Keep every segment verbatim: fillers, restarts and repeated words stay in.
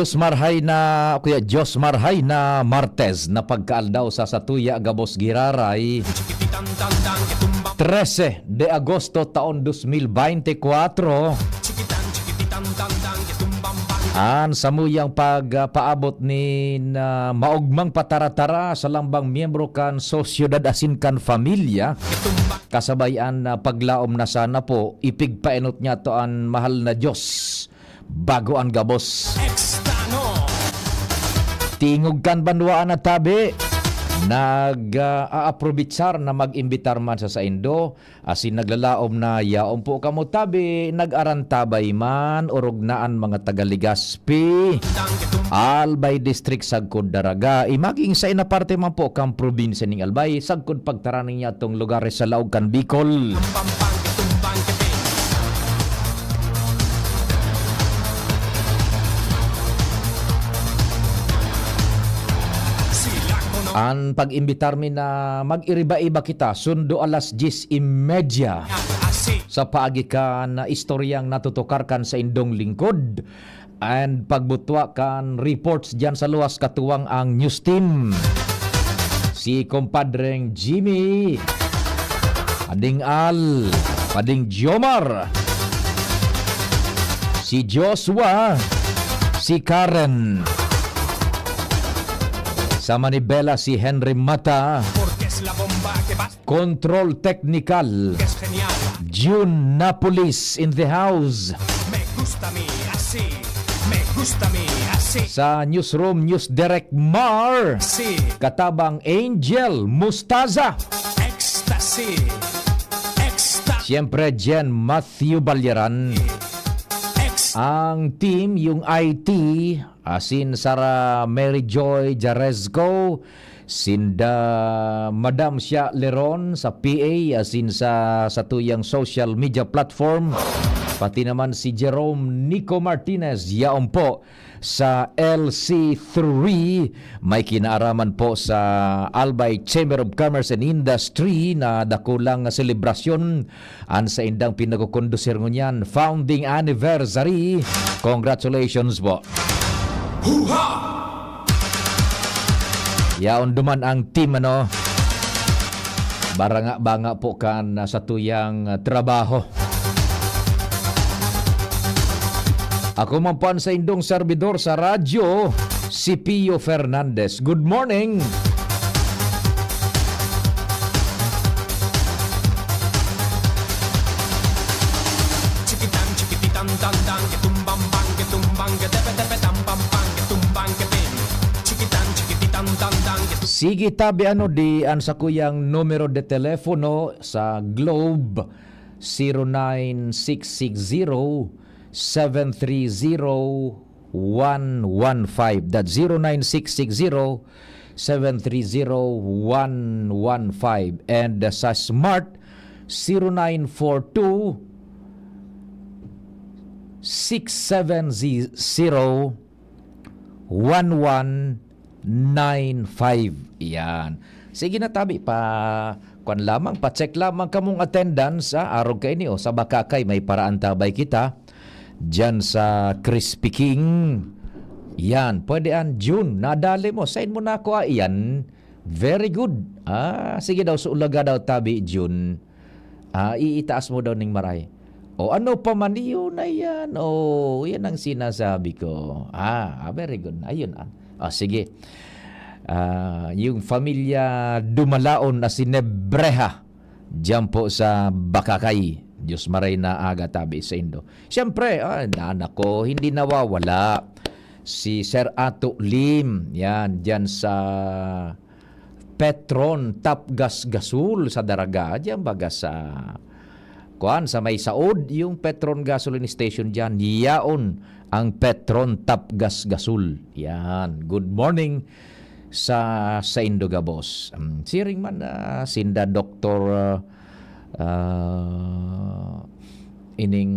Diyos marhay na, Kuya, Diyos marhay na Martes na pagkaaldaw sa satuya gabos giraray, trese de Agosto taon dos mil bente kwatro. An samuyang pagpaabot nin maogmang pataratara sa lambang miyembro kan sosyedad asin kan pamilya, kasabay an paglaom na sana po ipigpaenot niyato an mahal na Diyos bago an gabos. Tingog kan banwaan na tabi, nag, ah, aaprobitsar na mag-imbitar man sa saindo, asin naglalaom na yaon po kamo tabi, nag-arantabay man, orog na an mga taga Legazpi, Albay District, sagkod Daraga, i maging sa inaparte man po kan probinsya ning Albay, sagkod pagtarani niya atong lugares sa laog kan Bicol. An pag-imbitar mi na mag-iriba-iba kita, sundo alas dyes y media sa paagi kan istoryang natutukar kan saindong lingkod and pagbutwa kan reports diyan sa luwas, katuwang ang news team. Si Compadreng Jimmy, Pading Al, Pading Jomar, si Joshua, si Karen, sa Manibela si Henry Mata, Control Technical, June Napolis in the house. Me gusta mi así, me gusta mi así. Sa newsroom, News Direct Mar, si katabang Angel Mustaza. Ecstasy, ecstasy. Siyempre, Jen Matthew Balyaran. Ex- Ang team, yung I T, asin Sara Mary Joy Jarezco, sinda Madam Sia Leron sa P A, asin sa satuyang social media platform, pati naman si Jerome Nico Martinez, yaon po sa L C three, may kinaaraman po sa Albay Chamber of Commerce and Industry na dakulang selebrasyon an saindang pinagkukondusir ngunyan, founding anniversary. Congratulations po. Huha! Yaon duman ang team, ano? Baranga-banga po kan, ah, satuyang, ah, trabaho. Ako man po an saindong serbidor sa radyo, si Pio Fernandez. Good morning! Chikitan, chikipitan, dan, dan, ketumbang, bang, ketumbang, ketepe, tepe, tam, pam, pang, ketumbang, kepin. Chikitan, chikipitan, dan, dan, ketum- Sige, tabi, ano di an sakuyang numero de telepono sa Globe, zero nine six six zero, seven three zero, one one five. That's zero nine six six zero, seven three zero, one one five. And, uh, sa Smart, zero nine four two, six seven zero, one one nine five. Yan. Sige na, tabi, pa, kwan lamang, pa-check lamang kamong attendance, ah, arog kaini, oh, sa Bakakay, may paraantabay kita. Diyan sa Crispy King. Yan, pwede an June, nadali mo. Send mo na ako, ah, yan. Very good. Ah, sige daw, suulaga daw, tabi, June. Ah, iitaas mo daw ning maray. O ano pa man, iyon na yan. O, yan ang sinasabi ko. Ah, ah, very good. Ayun, ah. Ah, sige. Ah, yung pamilya Dumalaon na si Nebreha, diyan po sa Bakakay. Diyos maray na aga tabi sa Indo. Siyempre, ah, na anak ko, hindi nawawala. Si Sir Ato Lim, yan, diyan sa Petron Tapgas Gasol sa Daraga, diyan baga sa, kuan, sa may saod, yung Petron Gasoline Station diyan, yaon ang Petron Tapgas Gasol. Yan. Good morning sa saindo gabos. Um, siring man, ah, sinda Doktor, ah, ah, ining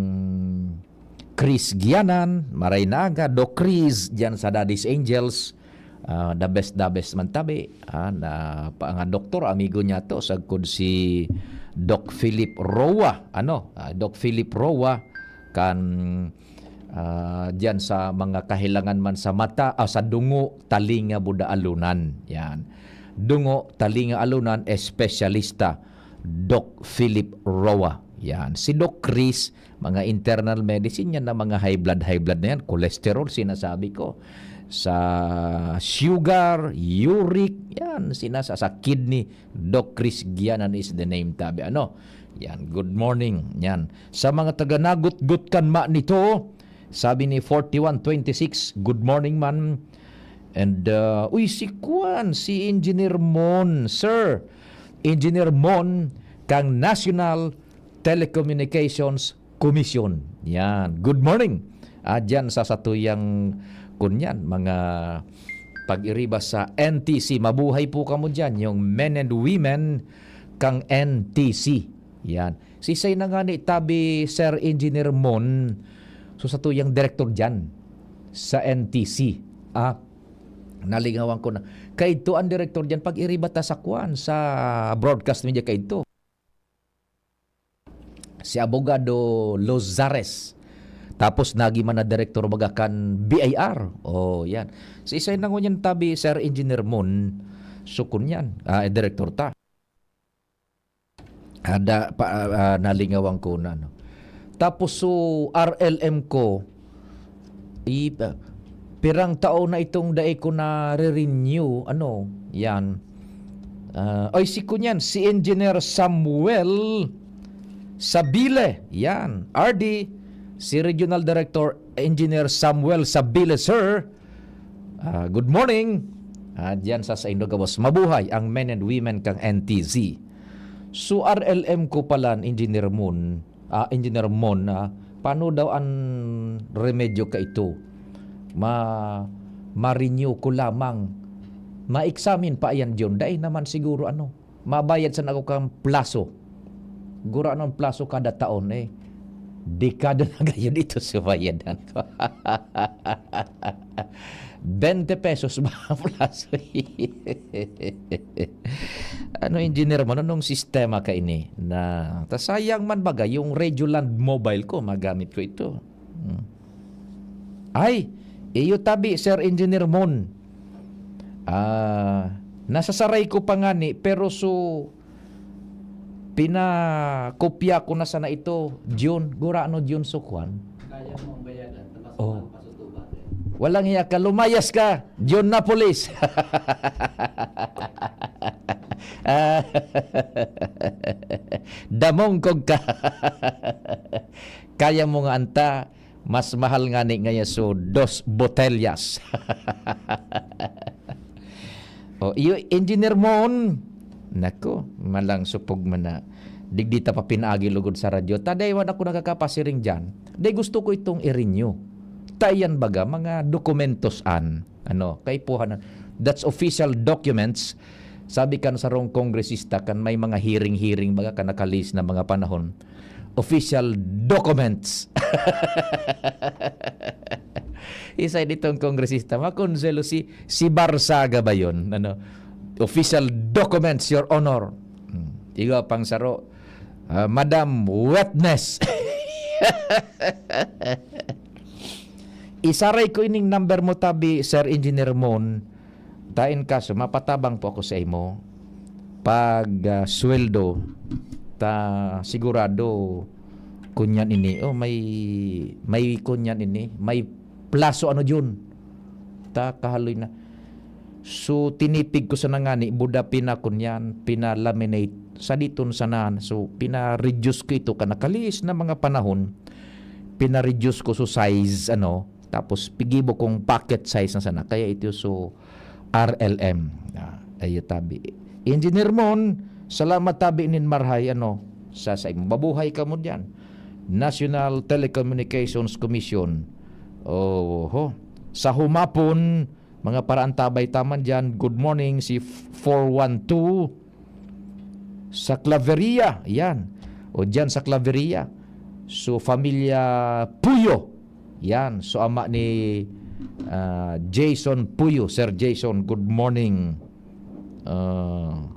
Chris Gianan, maray na aga, Doc Chris, diyan sa Daddy's Angels. Ah, the best, the best man tabi. Ah, na, pa, nga doktor, amigo niya to, sagkod si Doc Philip Roa. Ano? Ah, Doc Philip Roa, kan, Ah, diyan sa mga kahilangan man sa mata, ah, sa dungo, talinga, buda, alunan. Yan. Dungo, talinga, alunan, espesyalista, Doc Philip Roa. Yan. Si Doc Chris, mga internal medicine yan na mga high blood, high blood na yan, cholesterol, sinasabi ko. Sa sugar, uric, yan, sinasa, sa kidney, Doc Chris Gianan is the name, tabi. Ano? Yan, good morning. Yan. Sa mga taga Nagutgot kan ma nito, sabi ni forty-one twenty-six, "Good morning, man." And, uh, uy, si Kwan, si Engineer Mon, sir. Engineer Mon, kang National Telecommunications Commission. Yan. Good morning. Ah, dyan sa satuyang, kunyan, mga pag-iriba sa N T C. Mabuhay po kamo dyan, yung men and women kang N T C. Yan. Si say na nga ni tabi, Sir Engineer Mon, so satuyang direktor dyan sa N T C. Ah, nalingawan ko na. Kaidto ang direktor dyan, pag-iriba ta sa kwan, sa broadcast media kaidto. Si Abogado Lozares. Tapos nagi man na direktor baga kan B I R. Oh, yan. Si say na ngunyan tabi, Sir Engineer Mon. So, kunyan, ah, eh, direktor ta. Ada pa, ah, ah, nalingawan ko na, no? Tapos, so, R L M ko, i-, ah, pirang taon na itong dai ko na-renew, ano, yan. Ah, ay, si kunyan, si Engineer Samuel Sabile, yan. R D, si Regional Director Engineer Samuel Sabile, sir. Ah, good morning. Ah, diyan sa saindo gabos. Mabuhay ang men and women kang N T Z. So, R L M ko pala, Engineer Moon. Ah, Engineer Mon, ah, paano daw an remedyo kaito? Ma-, ma-renew ko lamang. Ma-examine pa iyan, John. Dai naman siguro, ano, mabayad sana ako kan plaso. Gurano an plaso kada taon, eh. Dekada na gayod ito sa bayadan ko. Bente pesos ba ang plaso? Ano, engineer mo, anong sistema ka ini? Na, ta sayang man baga yung Radioland Mobile ko, magamit ko ito. Hmm. Ay, iyo tabi, Sir Engineer Mon. Ah, nasasaray ko pa ngani, pero so, pinakopya ko na sana ito, June. Gurano, June, so kwan? Kaya mo ang bayadan, tapos Oh. Mahal pa sa tuba, eh. Walang hiya ka, lumayas ka, June Napolis. Ah, damongkog ka. Kaya mo nga anta, mas mahal ngani ngaya so dos botellas. O, iyo, Engineer Mon. Nako, malang supog man na. Digdi ta pa pinaagi lugod sa radyo. Ta dai man ako nakakapasiring diyan. Dai gusto ko itong i-renew. Ta iyan baga, mga dokumentos an, ano, kaipuhan na. That's official documents. Sabi kan sarong kongresista, kan may mga hearing-hearing baga, kan nakalihis na mga panahon. Official documents. Isa ditong kongresista, makonselo si, si Barsaga ba yun? Ano? Official documents, Your Honor. Hmm. Iga pang saro, ah, Madam Witness. Isaray ko ining number mo tabi, Sir Engineer Mon. Ta in kaso, mapatabang po ako sa imo. Pag, ah, sweldo, ta sigurado, kunyan ini, oh, may, may kunyan ini, may plaso ano, Jun. Ta kahaloy na. So, tinipig ko sana ngani, buda pinakunyan, pina-laminate, sa diton sana. So, pina-reduce ko ito, ka nakalihis na mga panahon, pina-reduce ko so size, ano, tapos pigibo kong pocket size na sana. Kaya ito so R L M. Ah, ayo tabi. Engineer Mon, salamat tabi nin marhay, ano, sa, sa imo. Mabuhay ka mo diyan. National Telecommunications Commission. Oho. Sa humapon, mga paraantabay taman diyan. Good morning, si four one two. Sa Claveria, yan. O diyan sa Claveria. So, familia Puyo. Yan. So, ama ni, ah, Jason Puyo. Sir Jason, good morning. Ah,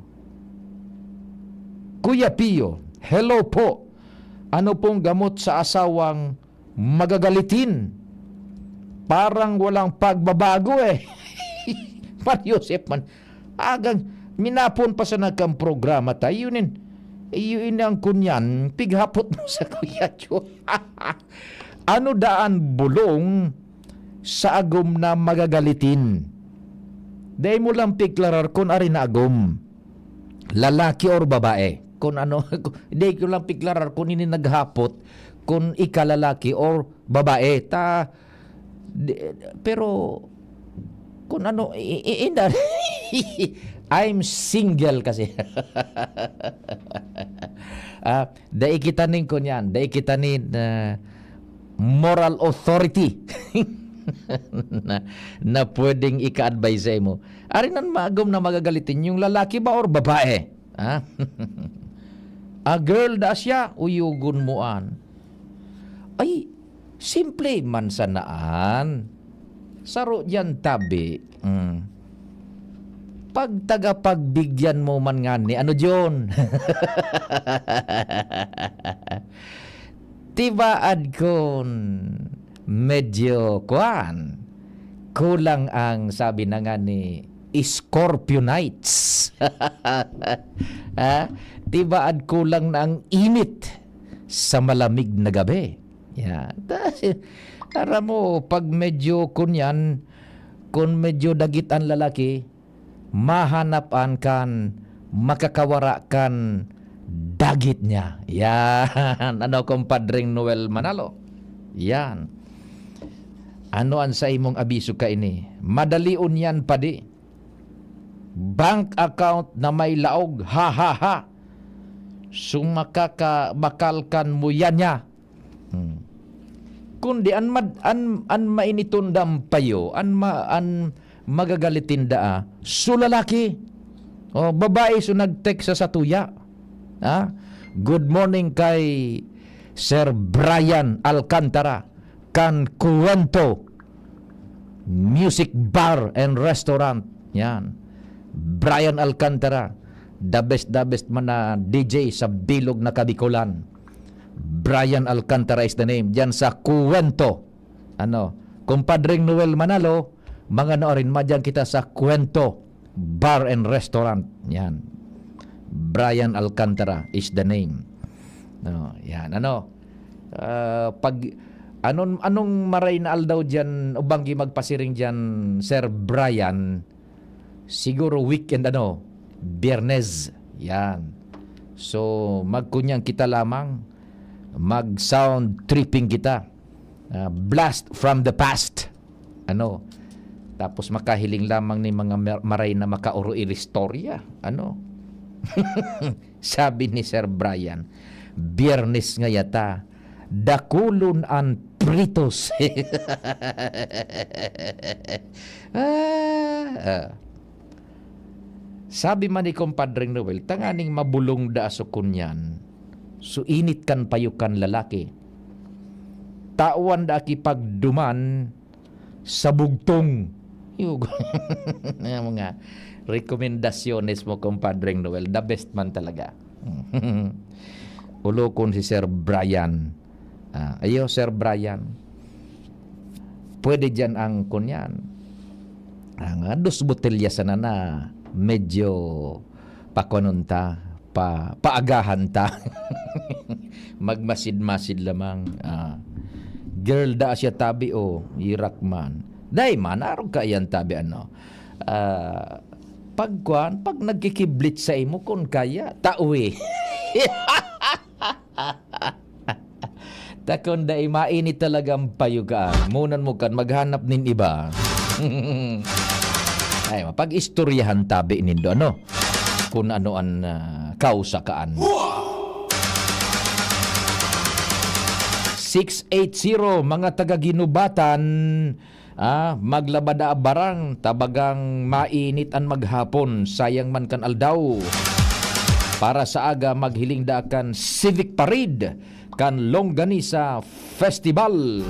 Kuya Pio, hello po. Ano pong gamot sa asawang magagalitin? parang walang pagbabago eh. Mar Joseph man, agang minapon pa sana kan programa ta, yun in, yun in ang kunyan, pighapot mo sa Kuya Joe. Ano daan bulong sa agom na magagalitin? Dai mo lang piklarar kun ari na agom, lalaki or babae. Kun ano, dai ko lang piklarar kun ini naghapot, kun ika lalaki or babae. Ta, di, pero, kun ano, i, i, inda-, I'm single kasi. Ah, dai kita nin kunyan, dai kita nin, ah, moral authority na, na pwedeng ika-advise sa imo. Ari nan magom na magagalitin, yung lalaki ba or babae? Ha? A girl da siya, uyugon mo an. Ay, simple man sanaan. Saro diyan tabi. Mm. Pag tagapagbigyan mo man ngani, ano diyon? Tibaad kun medyo, kuan, kulang ang, sabi na nga ni, Scorpionites. Ha? Tibaad kulang na ang init sa malamig na gabi. Yan. Tas, aram mo, pag medyo kunyan, kun medyo dagit an lalaki, mahanap an kan makakawara kan dagit niya. Yan. Ano, Compadreng Noel Manalo? Yan. Ano an sa imong abiso kaini? Madali unyan, padi. Bank account na may laog. Ha, ha, ha. So, makaka-, makalkan mo yan niya. Hmm. Kundi an mad-, an, an mainiton dang payo, an ma-, an magagalitin daa, so lalaki. O, babae, so nag-text sa satuya. Ha? Good morning kay Sir Brian Alcantara, kan Cuento Music Bar and Restaurant. Yan. Brian Alcantara, the best, the best man na D J sa bilog na Kabikolan. Brian Alcantara is the name. Diyan sa Cuento. Ano, Compadreng Noel Manalo, mga noorin, madiyan kita sa Cuento Bar and Restaurant. Yan. Brian Alcantara is the name. No, yan. Ano, ah, pag, anon-, anong maray na aldaw diyan, o banggi magpasiring diyan, Sir Brian? Siguro weekend, ano, Biyernes. Yan. So, magkunyang kita lamang, mag-sound tripping kita. Ah, blast from the past. Ano? Tapos makahiling lamang ni mga mar-, maray na makaoro-, istorya. Ano? Sabi ni Sir Brian, "Biyernes nga yata, dakulon an pritos." Ah, ah. Sabi man ni Compadreng Noel, tanganing mabulong da so kunyan, so init kan payo kan lalaki. Tawan da kipagduman sa bugtong. Yung mga rekomendasyones mo, Compadreng Noel, the best man talaga. Ulokon si Sir Brian. Ah, ayo, Sir Brian. Pwede diyan ang kunyan. Ang, ah, dos botelya sana na medyo pakuanon ta, pa, paagahan ta. Magmasid-masid lamang. Ah, girl, da siya tabi, oh, irak man. Dai man, arog ka iyan tabi, ano. Ah, pagkuan, pag nagkikiblit sa imo, kun kaya, tawi. Takon dai mainit talaga ang payugaan. Munan mo kan maghanap nin iba. Ay, mapag-istoryahan tabi nindo, ano? Kung ano an, ah, kausa kaan. Six eight zero, mga taga Ginubatan, ah, maglaba daa barang, tabagang mainit an maghapon, sayang man kan aldaw. Para sa aga, maghiling daa kan Civic Parade, kan Longganisa Festival.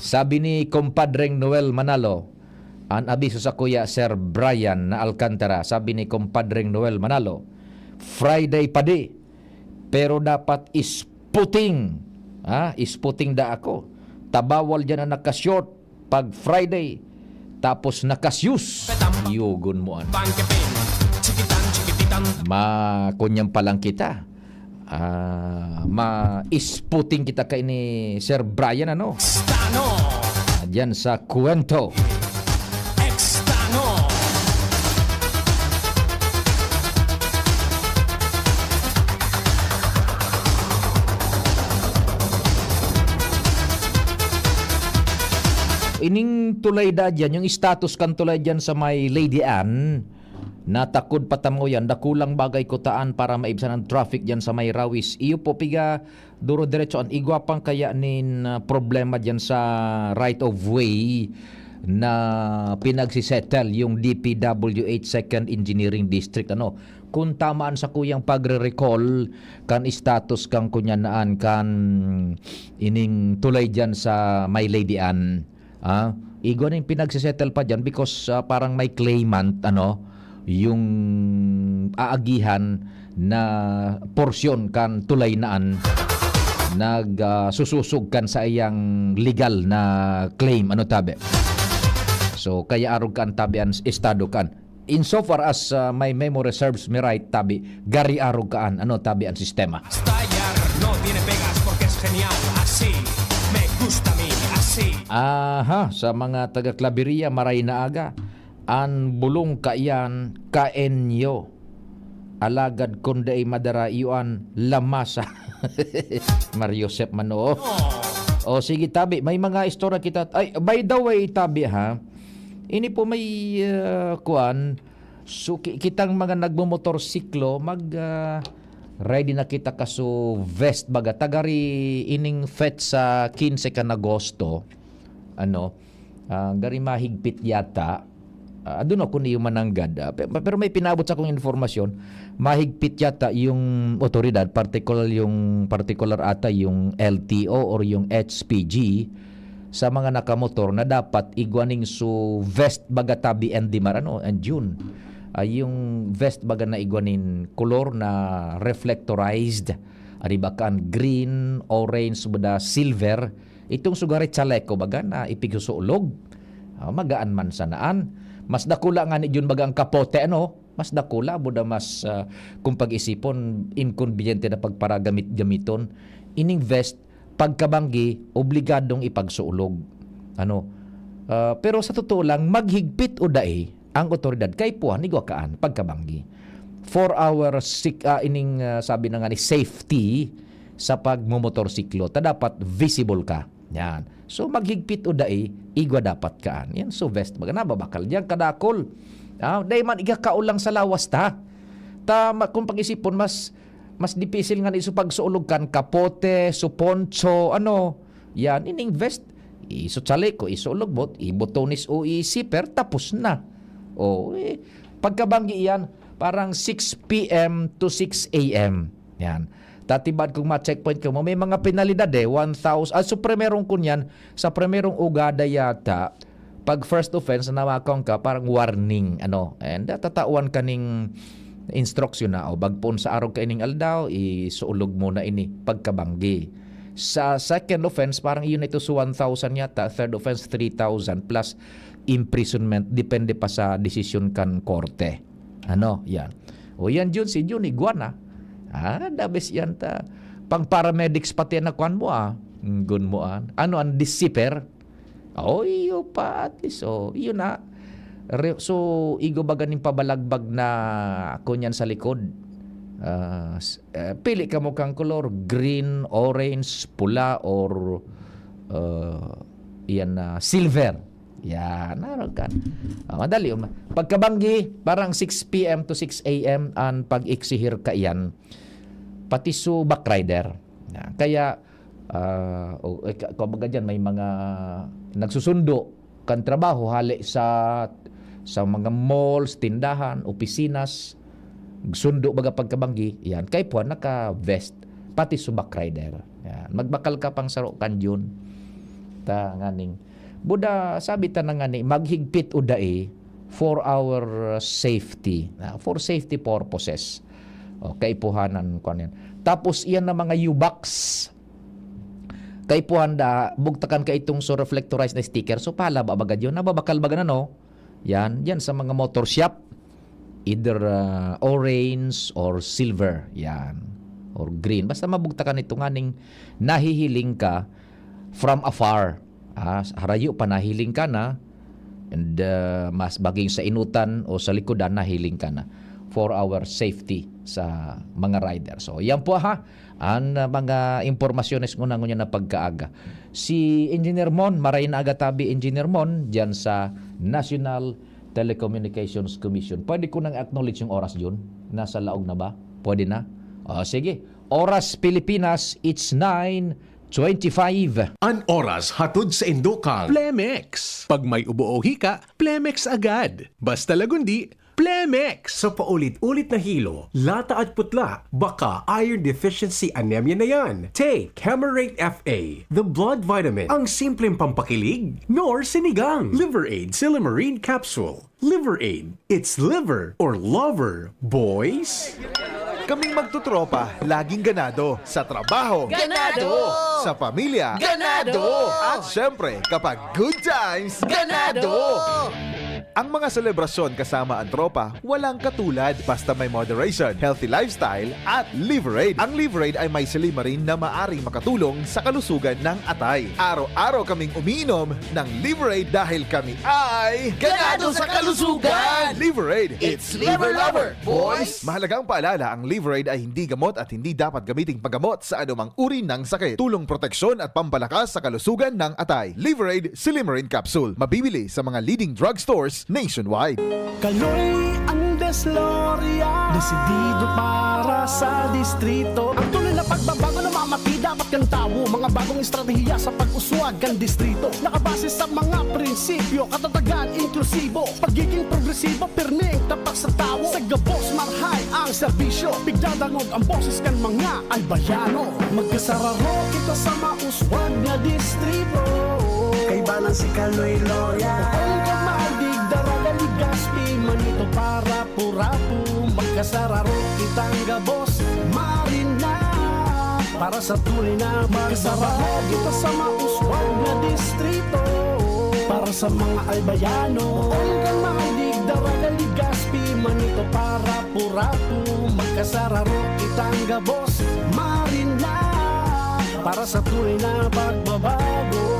Sabi ni Compadreng Noel Manalo, an abiso sa kuya Sir Brian na Alcantara, sabi ni Compadreng Noel Manalo, Friday pa di, pero dapat is puting. Ha? Isputing da ako. Tabawal dyan na naka-short pag Friday. Tapos naka-shoes. Yugon mo an. Ma, kunyan pa lang kita. Ah, ma-isputing kita kay ni Sir Brian, ano? Stano! Diyan sa Kwento. Extano! Ining tulay da dyan, yung status kan tulay dyan sa may Lady Anne, natakod pa tamo yan. Dakulang bagay kutaan para maibsan ang traffic dyan sa may Rawis. Iyo po, piga duro diretso an igwa pang kaya nin, ah, problema dyan sa right of way na pinagsisettle yung D P W H Second Engineering District. Ano, kung tamaan sa kuyang pagre-recall kan status kan kunyanaan kan ining tulay dyan sa may Lady Anne. Ah, igwa nin pinagsisettle pa dyan because, ah, parang may claimant, ano, yung aagihan na porsyon kan tulay naan nag, ah, susosog kan sa iyang legal na claim, ano, tabi. So, kaya arog kan tabi an estado kan. Insofar as, ah, my memory serves me right, tabi, gari arog kaan, ano, tabi an sistema. Stallar no tiene pegas porque es genial. Así me gusta a mí, así. Aha, sa mga taga Claveria, maray na aga. An bulong kaiyan, kaenyo. Alagad kun dai madara, iyo an lamasa. Mario Sep Mano. O, sige, tabi. May mga istorya kita. Ay, by the way, tabi, ha? Ini po may, ah, kuwan. So, ki-, kitang mga nagmomotorsiklo, mag, ah, ready na kita kaso vest baga. Tagari ining fest sa kinse kan Agosto. Ano? Ah, gari mahigpit yata. Ah, I don't know kung iyo mananggad. Ah, pe-, pero may pinaabot sa akong informasyon. Mahigpit yata yung otoridad, particular yung, particular ata yung L T O or yung H P G sa mga nakamotor na dapat igwa ning su vest baga tabi and dimar, ano, and June. Ay, yung vest baga na igwa nin kolor na reflectorized. Ari ba kan green, orange, buda silver. Itong sugari chaleco baga na ipigsusulog. Ah, magaan man sanaan. Mas dakula nga ni June baga ang kapote, ano? Mas dakula, buda mas, ah, kung pag-isipon, inkonbinyente na pagparagamit-gamiton. Ining vest, pagkabanggi, obligadong ipagsuulog. Ano? Ah, pero sa totoo lang, maghigpit o dai, ang otoridad kaipuhan igwa kaan, pagkabanggi. For our sik-, ah, ining, ah, sabi na nga ni safety sa pagmomotorsiklo, ta dapat visible ka. Yan. So, maghigpit o dai, igwa dapat kaan. Yan, so vest, baga nababakal diyan, kadakol. Ah, dai man igakaulang sa lawas ta. Ta, ma-, kung pag-isipon, mas, mas dipisil nga ni so pagsuulog kan kapote, so poncho, ano, yan, ining vest, iso chaleco, iso lugmot, ibotones o i-zipper, tapos na. O, eh, pagkabanggi yan, parang six P M to six A M. Yan. Tatibad kung ma-checkpoint ka mo, may mga penalidad eh, one thousand, ah, so primerong kunyan, sa primerong ugada yata, pag first offense, nawakong ka, parang warning, ano, and, ah, tatawan ka ning instruction na, o, bagpon sa arog kaining aldaw, isuulog mo na ini, pagkabanggi. Sa second offense, parang iyon ito sa one thousand yata, third offense, three thousand plus imprisonment, depende pa sa desisyon kan korte. Ano, yan. O yan, Jun, si Jun, igwa na. Ah, the best yan ta. Pang paramedics pati na kuan mo, ah. Gun mo, ah. Ano, ang disiper? Oh, iyo pa, at least, oh. Iyo na. Re-, so, igo ba ganing pabalagbag na kunyan sa likod? Ah, s-, eh, pili ka mo kang kolor, green, orange, pula, or, ah, iyan na, silver. Yan, araw ka. Ah, madali, um, pagkabanggi, parang six P M to six A M ang pag-eksihir kaiyan. Pati su backrider. Yan. Kaya, ah, o, eh, ka-, kumbaga dyan, may mga nagsusundo kan trabaho, hali sa, sa mga malls, tindahan, opisina, sundo baga pagkabanggi, yan, kaipuhan naka-vest, pati su backrider. Yan. Magbakal ka pang saro kan June. Ta, nganing, buda, sabi ta na ngani, maghigpit o dai for our safety, ah, for safety purposes. O, kaipuhanan ko yan. Tapos, iyan na mga U-box. kaipuhan da, bugtakan ka itong so reflectorized na sticker. So, pahala ba bagad yun? Nababakal baga na, no? Yan, yan sa mga motor shop. Either ah, orange or silver. Yan. Or green. Basta mabugtakan ito nganing nahihiling ka from afar. Ah, harayo pa nahiling ka na, and ah, mas baging sa inutan o sa likodan nahiling ka na, for our safety sa mga rider. So, yan po ha, ang ah, mga impormasyones nguna ngunyan na pagkaaga. Si Engineer Mon, maray na aga tabi, Engineer Mon, dyan sa National Telecommunications Commission. Pwede ko nang acknowledge yung oras, Jun? Nasa laog na ba? Pwede na? O, sige. Oras Pilipinas, it's nine twenty-five. An oras hatod sa indo kan Plemex. Pag may ubo o hika, Plemex agad. Basta lagundi, Plemex! Sa paulit-ulit na hilo, lata at putla, baka iron deficiency anemia na yan. Take Hemarate F A, the blood vitamin. Ang simpleng pampakilig, nor sinigang. Liver Aid Silymarin Capsule. Liver Aid. It's liver or lover, boys. Kaming magtutropa, laging ganado. Sa trabaho. Ganado! Sa pamilya. Ganado! At syempre, kapag good times. Ganado! Ang mga selebrasyon kasama ang tropa, walang katulad. Basta may moderation, healthy lifestyle, at Liver Aid. Ang Liver Aid ay may silymarin na maaring makatulong sa kalusugan ng atay. Araw-araw kaming umiinom ng Liver Aid dahil kami ay Ganado sa kalusugan! Liver Aid, it's liver lover, boys! Mahalagang paalala, ang Liver Aid ay hindi gamot at hindi dapat gamiting panggamot sa anumang uri ng sakit. Tulong proteksyon at pampalakas sa kalusugan ng atay. Liver Aid Silymarin Capsule. Mabibili sa mga leading drugstores nationwide. Kaloy Andes Loria, desidido para sa distrito. Ang tunay na pagbabago na mamati dapat kan tawo. Mga bagong estratehiya sa pag-uswag kan distrito. Nakabase sa mga prinsipyo, katatagan, inklusibo, pagiging progresibo, pirmeng tapat sa tawo. Sa gabos, marhay ang serbisyo, pigdadangog ang boses kan mga Albayano. Magkasararo kita sa mauswag na distrito. Kaibanan si Kaloy Loria. Ang kamalig, Daraga, Legazpi, Manito, Parapu-rapu. Magkasararo kitang gabos, Marina. Para sa tunay na magkasararo kita sa mauswag na distrito. Para sa mga Albayano. Ang kamalig, Daraga, Legazpi, Manito, Parapu-rapu. Magkasararo kitang gabos, Marina. Para sa tunay na pagbabago.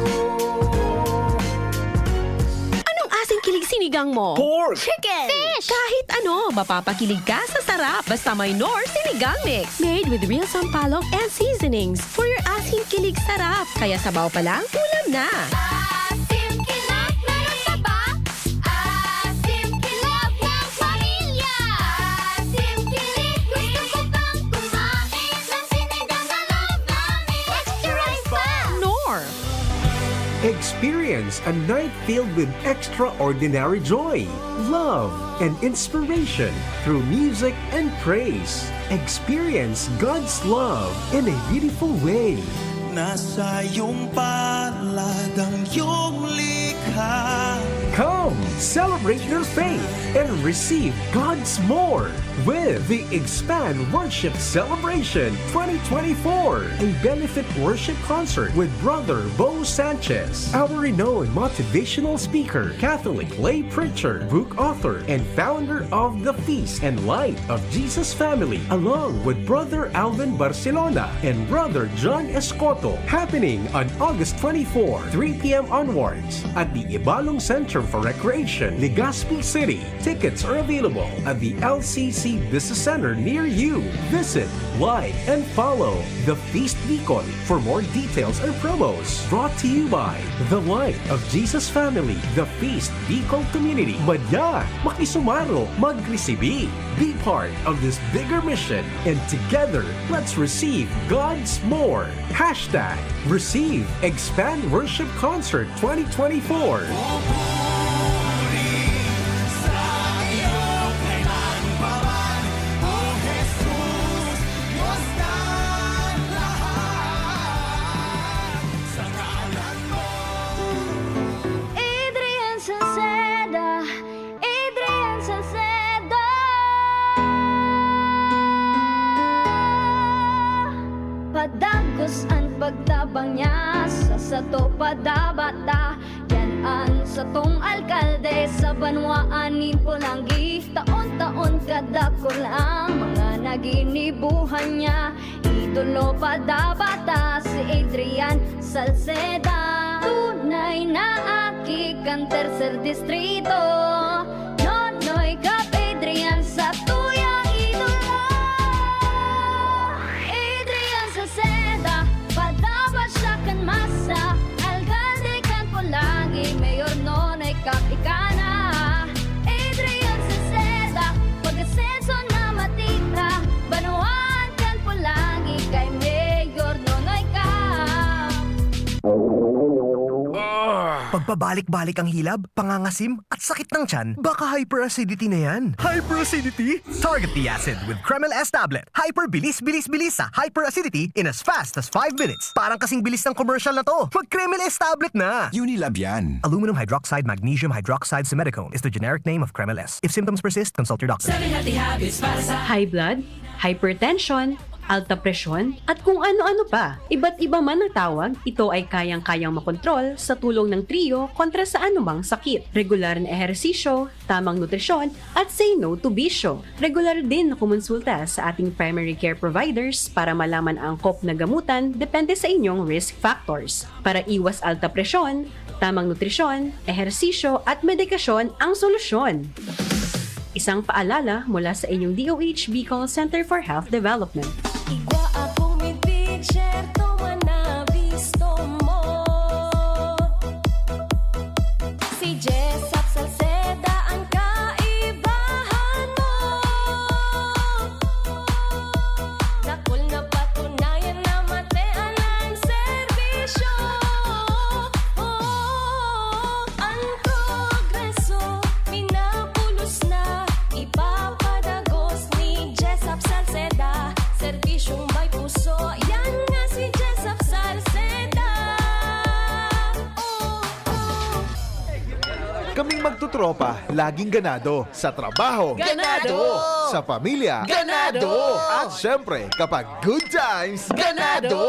Anong asing kilig sinigang mo? Pork! Chicken! Fish! Kahit ano, mapapakilig ka sa sarap. Basta may Knorr Sinigang Mix. Made with real sampalok and seasonings. For your asing kilig sarap. Kaya sabaw pa lang, ulam na. Asim kilig, meron ka ba? Asim kilig ng pamilya. Asim kilig, gusto ko pang kumain ng sinigang na loob namin. Extra rice pa! Knorr. Experience a night filled with extraordinary joy, love, and inspiration through music and praise. Experience God's love in a beautiful way. Nasa iyong palad ang iyong likha. Come, celebrate your faith and receive God's more with the Expand Worship Celebration twenty twenty-four, a benefit worship concert with Brother Bo Sanchez, our renowned motivational speaker, Catholic lay preacher, book author, and founder of the Feast and Light of Jesus Family, along with Brother Alvin Barcelona and Brother John Escoto, happening on August twenty-four, three p m onwards, at the Ibalong Center for Recreation, Legazpi City. Tickets are available at the L C C Business Center near you. Visit, like, and follow The Feast Bicol for more details and promos. Brought to you by The Light of Jesus Family, The Feast Bicol Community. Madya, makisumaro, magresibi. Be part of this bigger mission, and together, let's receive God's more. Hashtag Receive Expand Worship Concert twenty twenty-four. Adrian Salcedo, Adrian Salcedo. Padagos an pagtabang niya Sato padabata, yan an satong alkalde sa banwaan nin Polangui. Taon-taon kadakul ang mga naginibuhan niya. Idolo padabata si Adrian Salceda. Tunay na aki kan tercer distrito. Nonoy Cap Adrian sa tuya idolo. Adrian Salceda, padaba siya kan masa, alkalde kan Polangui, Mayor Nonoy Cap ika na. Adrian Salceda, pag-asenso na matita, banwaan kan Polangui kay Mayor Nonoy Cap. Pagpabalik-balik ang hilab, pangangasim, at sakit ng tiyan? Baka hyperacidity na yan. Hyperacidity? Target the acid with Kremil S tablet. Hyper bilis, bilis, bilis sa hyperacidity in as fast as five minutes. Parang kasing bilis ng commercial na to. Mag Kremil S tablet na! Unilab yan. Aluminum hydroxide magnesium hydroxide simethicone is the generic name of Kremil S. If symptoms persist, consult your doctor. Seven healthy habits para sa High blood, hypertension, alta presyon, at kung ano-ano pa. Iba't iba man ang tawag, ito ay kayang-kayang makontrol sa tulong ng Trio kontra sa anumang sakit. Regular na ehersisyo, tamang nutrisyon, at say no to bisyo. Regular din na kumonsulta sa ating primary care providers para malaman ang angkop na gamutan depende sa inyong risk factors. Para iwas alta presyon, tamang nutrisyon, ehersisyo, at medikasyon ang solusyon. Isang paalala mula sa inyong D O H Bicol Center for Health Development. Igwa akong midbid, syerto man na bisto mo. Si Jessop Salceda ang kaibahan mo. Dakul na patunayan na matean ang serbisyo. Oh, ang progreso, pinapulos na, ipapadagos ni Jessop Salceda. Serbisyong may puso, yan nga si Jessop Salceda. Oh, oh. Kaming magtutropa, laging ganado. Sa trabaho, Ganado! Sa pamilya, Ganado! At syempre, kapag good times, Ganado!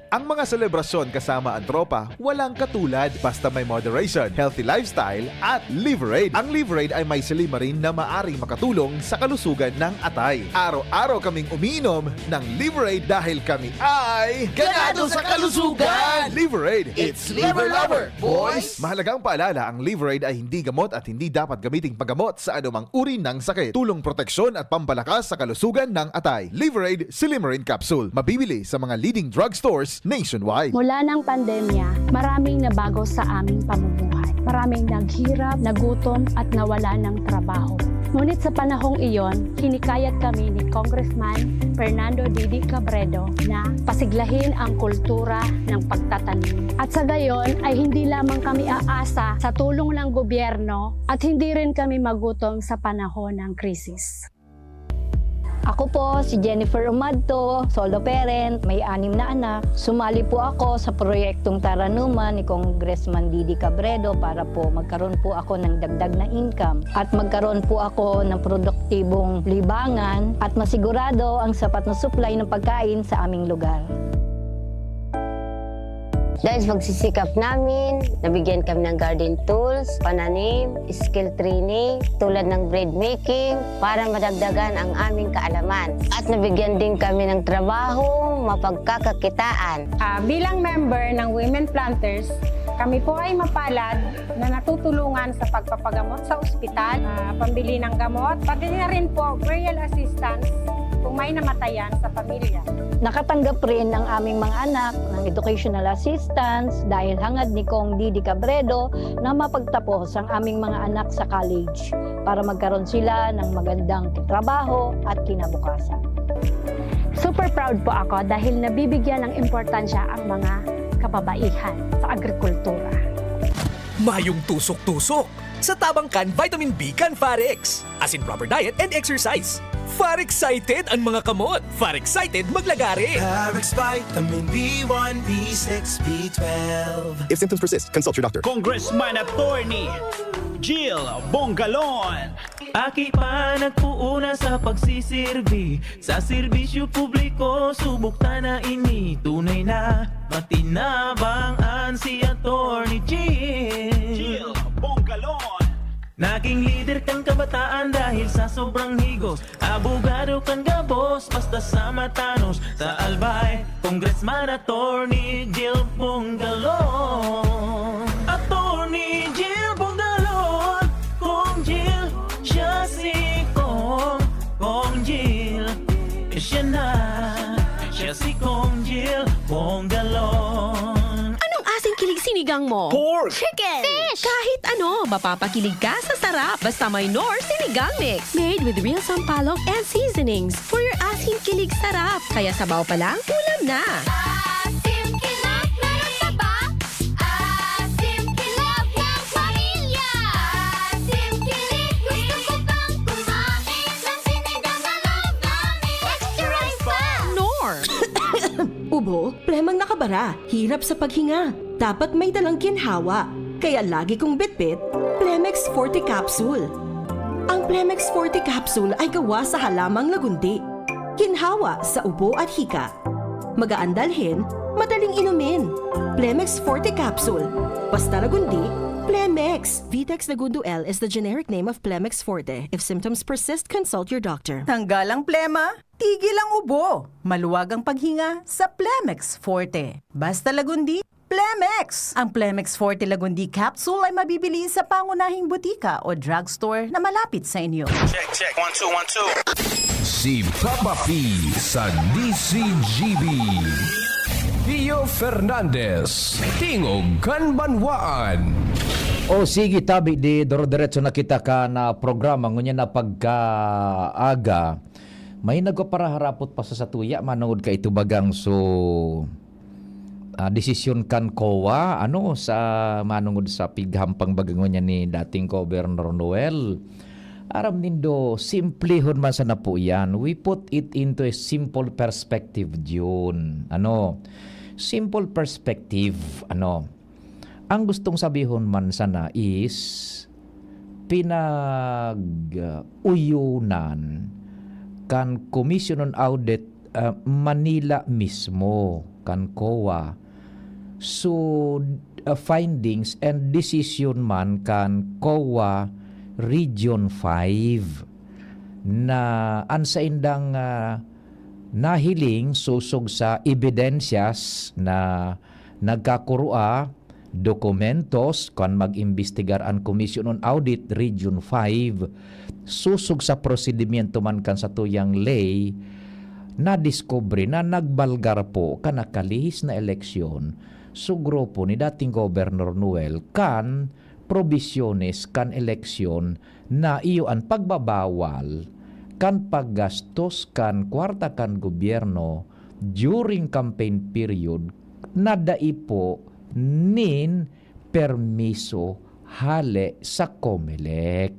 Ang mga selebrasyon kasama ang tropa, walang katulad basta may moderation, healthy lifestyle, at Liverade. Ang Liverade ay may silymarin na maaring makatulong sa kalusugan ng atay. Araw-araw kaming umiinom ng Liverade dahil kami ay Ganado sa kalusugan! Liverade! It's Liver Lover, boys! Mahalagang paalala, ang Liverade ay hindi gamot at hindi dapat gamiting paggamot sa anumang uri ng sakit. Tulong proteksyon at pampalakas sa kalusugan ng atay. Liverade Silymarin Capsule. Mabibili sa mga leading drugstores nationwide. Mula ng pandemya, maraming nabago sa aming pamumuhay. Maraming naghirap, nagutom at nawala ng trabaho. Ngunit sa panahong iyon, hinikayat kami ni Congressman Fernando Didi Cabredo na pasiglahin ang kultura ng pagtatanim. At sa gayon ay hindi lamang kami aasa sa tulong ng gobyerno at hindi rin kami magutom sa panahon ng krisis. Ako po si Jennifer Umadto, solo parent, may anim na anak. Sumali po ako sa proyektong Taranuman ni Congressman Didi Cabredo para po magkaroon po ako ng dagdag na income at magkaroon po ako ng produktibong libangan at masigurado ang sapat na supply ng pagkain sa aming lugar. Dahil sa pagsisikap namin, nabigyan kami ng garden tools, pananim, skill training, tulad ng bread making, para madagdagan ang aming kaalaman. At nabigyan din kami ng trabaho, mapagkakakitaan. Ah, bilang member ng Women Planters, kami po ay mapalad na natutulungan sa pagpapagamot sa ospital, ah, pambili ng gamot, pati na rin po burial assistance kung may namatayan sa pamilya. Nakatanggap rin ang aming mga anak ng educational assistance dahil hangad ni Cong Didi Cabredo na mapagtapos ang aming mga anak sa college para magkaroon sila ng magandang trabaho at kinabukasan. Super proud po ako dahil nabibigyan ng importansya ang mga kababaihan sa agrikultura. Mayong tusok-tusok sa tabang kan vitamin B kan Farex. As in proper diet and exercise. Far excited an mga kamot. Far excited maglagare. Farex Vitamin B one, B six, B twelve. If symptoms persist, consult your doctor. Congressman Attorney Jill Bongalon. Aki pa nagpuuna sa pagsisirbi sa serbisyo publiko, subok ta na ini tunay na. Matinabang an si Attorney Jill. Jill Bongalon. Naging lider kan kabataan dahil sa sobrang higos. Abogado kan gabos, basta sa matanos. Sa Albay, Congressman Attorney Jill Bongalon. Attorney Jill Bongalon. Kong Jill, siya si Kong. Kong Jill, siya na. Siya si Kong Jill Bongalon. Anong asing kilig sinigang mo? Pork! Chicken! Fish! Kahit ano, mapapakilig ka sa sarap. Basta may Knorr Sinigang Mix. Made with real sampalok and seasonings. For your asing kilig sarap. Kaya sabaw pa lang, ulam na. Asim kilog, meron ka ba? Asim kilog ng pamilya. Asim kilog, gusto ko pang kumain ng sinigang na love namin. Extra rice pa! Knorr! Ubo, plemang nakabara, hirap sa paghinga. Dapat may dalang ginhawa. Kaya lagi kong bitbit, Plemex Forte Capsule. Ang Plemex Forte Capsule ay gawa sa halamang lagundi. Ginhawa sa ubo at hika. Magaan dalhin, madaling inumin. Plemex Forte Capsule. Basta lagundi, Plemex. Vitex Lagundo L is the generic name of Plemex Forte. If symptoms persist, consult your doctor. Tanggal ang plema, tigil ang ubo. Maluwag ang paghinga sa Plemex Forte. Basta lagundi, Plemex! Ang Plemex Forte Lagundi Capsule ay mabibili sa pangunahing butika o drugstore na malapit sa inyo. Check, check. One, two, one, two. Si Papa P sa D C G B. Pio Fernandez, Tingog kan Banwaan. O sige, tabi di, doro-diretso na kita kan programa. Ngunyan na pagkaaga, may nagpaparaharapot pa sa satuya, manungod kaito bagang so, ah, desisyon kan COA, ano, sa manungod sa pighampang baga ngunyan ni dating Governor Noel. Aram nindo, simplehon man sana po iyan. We put it into a simple perspective, Jun. Ano? Simple perspective, ano? Ang gustong sabihon man sana is pinag-uyunan kan Commission on Audit, ah, Manila mismo, kan COA. So, ah, findings and decision man kan COA Region five na an saindang, ah, nahiling sosog sa ebidensyas na nagkakurua, dokumentos, kan mag-imbestigar an Commission on Audit Region five, sosog sa prosedimyento man kan satuyang ley, nadiskubre na nagbalgar po kan nakalihis na eleksyon so grupo ni dating Gobernador Noel kan probisyones kan eleksyon na iyo an pagbabawal kan paggastos kan kwarta kan gobyerno during campaign period na dai po nin permiso hale sa COMELEC.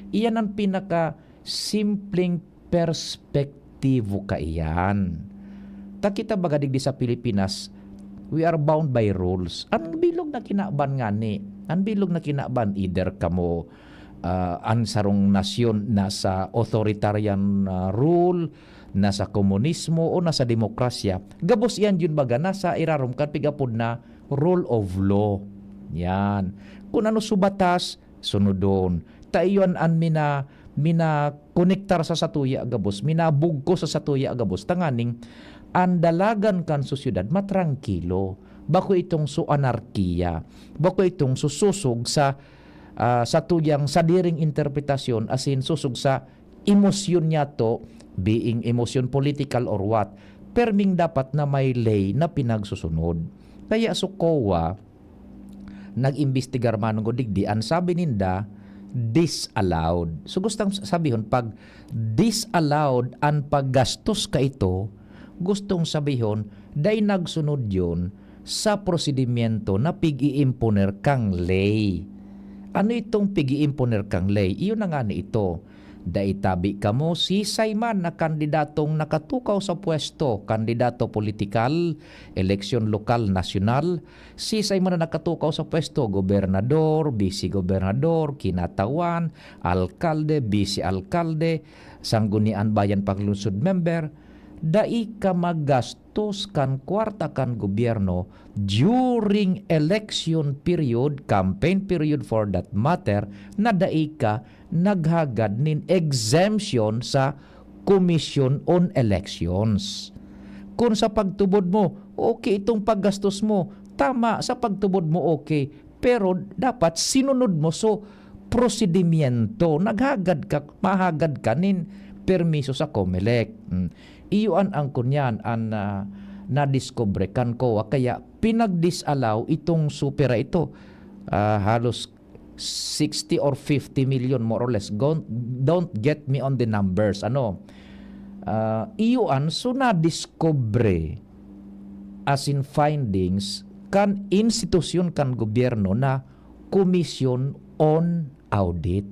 Iyan an pinakasimpleng perspektibo kaiyan. Ta kita baga digdi sa Pilipinas, we are bound by rules. An bilog na kinaban ngani, an bilog na kinaban, either kamo, ah, an sarong nasyon nasa authoritarian, ah, rule, nasa komunismo o nasa demokrasya, gabos iyan, Jun, baga nasa irarom kan pig-apod na rule of law. Yan. Kun ano so batas, sunodon. Ta iyo an, an mina-, minakonektar sa satuya gabos, minabugkos sa satuya gabos, tanganing an dalagan kan sosyedad matrangkilo. Bako itong so anarkiya. Bako itong so sosog sa, ah, satuyang sadiring interpretasyon, asin sosog sa emosyon niya to, being emosyon political or what, perming dapat na may ley na pinagsusunod. Kaya so COA, nag-imbestigar manungod digdi, an sabi ninda, disallowed. So, gustong sabihon, pag disallowed an paggastos kaito, gustong sabihon, dai nagsunod yon sa prosedimyento na pig-iimponer kang ley. Ano itong pig-iimponer kang ley? Iyon na ngani ito. Dai tabi kamo sisay man na kandidatong nakatukaw sa pwesto, kandidato politikal, eleksyon lokal, nasyonal, sisay man na nakatukaw sa pwesto, gobernador, bisi-gobernador, kinatawan, alkalde, bisi-alkalde, sanggunian bayan, panglungsod member, dai ka maggasto gastos kan kwarta kan gobyerno during election period, campaign period for that matter, na dai ka naghagad nin exemption sa Commission on Elections. Kung sa pagtubod mo, okay itong paggastos mo, tama, sa pagtubod mo, okay, pero dapat sinunod mo. So, prosedimyento, naghagad ka, mahagad ka nin permiso sa Comelec. Mm. Iyo an, ang kunyan, an, ah, nadiskubre kan COA, kaya pinag-disallow itong supera ito. Ah, halos sixty or fifty million, more or less. Gon-, don't get me on the numbers. Ano? Ah, iyo an, so nadiskubre, as in findings, kan institusyon kan gobyerno na Commission on Audit.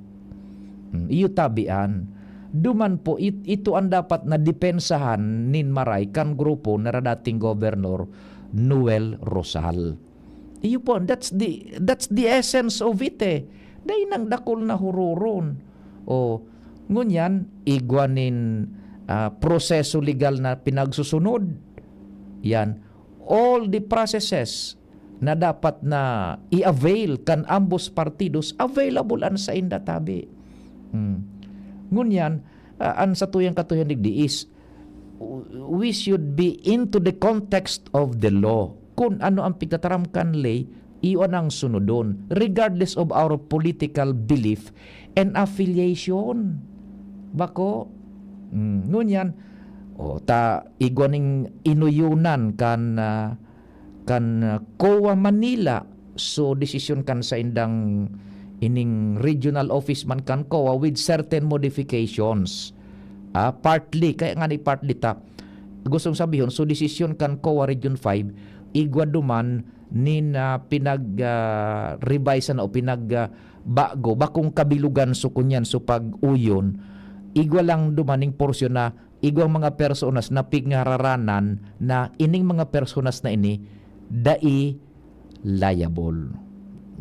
Hmm, iyo tabian. Duman po, it-, ito ang dapat na depensahan nin maray kan grupo na dating Gobernador Noel Rosal. Iyo po, that's the, that's the essence of it eh. Dai nang dakul na huroron. O, ngunyan, igwa nin, ah, proseso legal na pinagsusunod. Yan. All the processes na dapat na i-avail kan ambos partidos, available an sainda tabi. Hmm. Ngunyan, ah, an satuyang katuyohan digdi is, w-, we should be into the context of the law. Kun ano ang pigtataram kan ley, iyo an ang sunodon, regardless of our political belief and affiliation. Bako? Hmm, ngunyan, o, ta, igwa ning inoyonan kan, ah, kan, ah, COA Manila. So, desisyon kan saindang ining regional office man kan COA with certain modifications. Ah, partly, kaya nga ni partly ta, gustong sabihon, so desisyon kan COA Region five, igwa duman nin, ah, pinag, ah, revise na o pinag, ah, bago, bakong kabilugan so kunyan, so pag-uyon, igwa lang duman ning porsyon na igwang mga personas na pingararanan na ining mga personas na ini dai liable.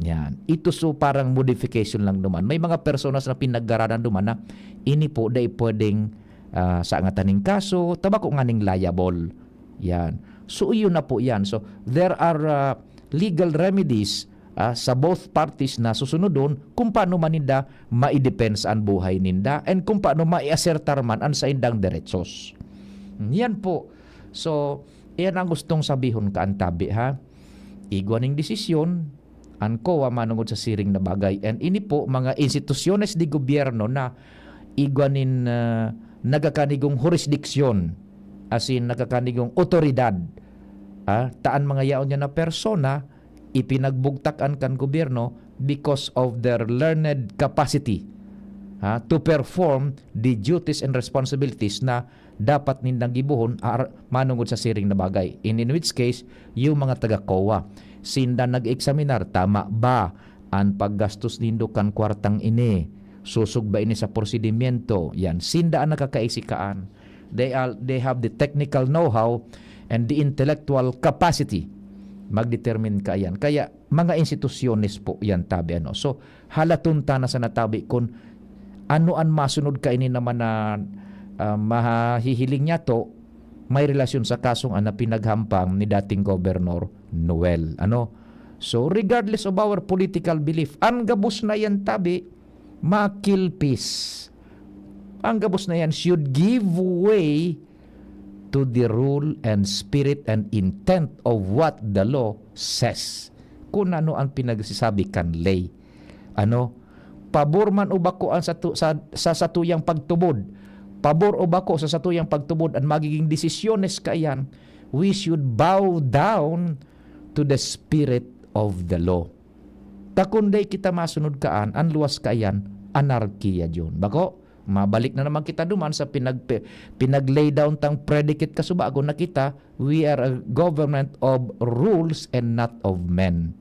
Yan. Ito so parang modification lang duman. May mga personas na pinagaranan duman na ini po dai pwedeng, ah, saangatan ning kaso, ta bako nganing liable. Yan. So, iyon na po yan. So, there are, ah, legal remedies, ah, sa both parties na susunodon kung paano man ninda maidepensa an buhay ninda and kung paano maiasertar man an saindang deretsos. Yan po. So, iyan ang gustong sabihon kan tabi, ha? Igwa ning desisyon, an COA manongod sa siring na bagay. And ini po, mga institusyones de gobyerno na igwa nin, ah, nagakanigong hurisdiksyon, as in, nagakanigong otoridad. Ah, ta an mga yaon niya na persona, ipinagbugtak an kan gobyerno because of their learned capacity, ha, to perform the duties and responsibilities na dapat nindang gibohon ar-, manongod sa siring na bagay. In, in which case, yung mga taga-COA, sinda nag-eksaminar, tama ba an paggastos nindo kan kwartang ini? Susog ba ini sa prosedimyento? Yan, sinda an nakakaisikaan. They are, they have the technical know-how and the intellectual capacity. Mag-determine ka yan. Kaya, mga institusyones po yan, tabi, ano. So, halaton ta na sana tabi kun ano an masunod kaini naman na, ah, mahihiling niyato, may relasyon sa kasong an na pinaghampang ni dating Gobernador Noel, ano. So, regardless of our political belief, ang gabos na yan, tabi, makilpis. Ang gabos na yan should give way to the rule and spirit and intent of what the law says. Kung ano ang pinagsasabi kan ley. Ano? Pabor man o bako ang satu-, sa, sa satuyang pagtubod, pabor o bako sa satuyang pagtubod, ang magiging desisyones kaiyan, we should bow down to the spirit of the law. Ta kun dai kita masunod kaan, an luwas kaiyan, anarkiya diyon. Bako, mabalik na naman kita duman sa pinag-, pi-, pinag-lay down tang predicate kasubago na kita, we are a government of rules and not of men.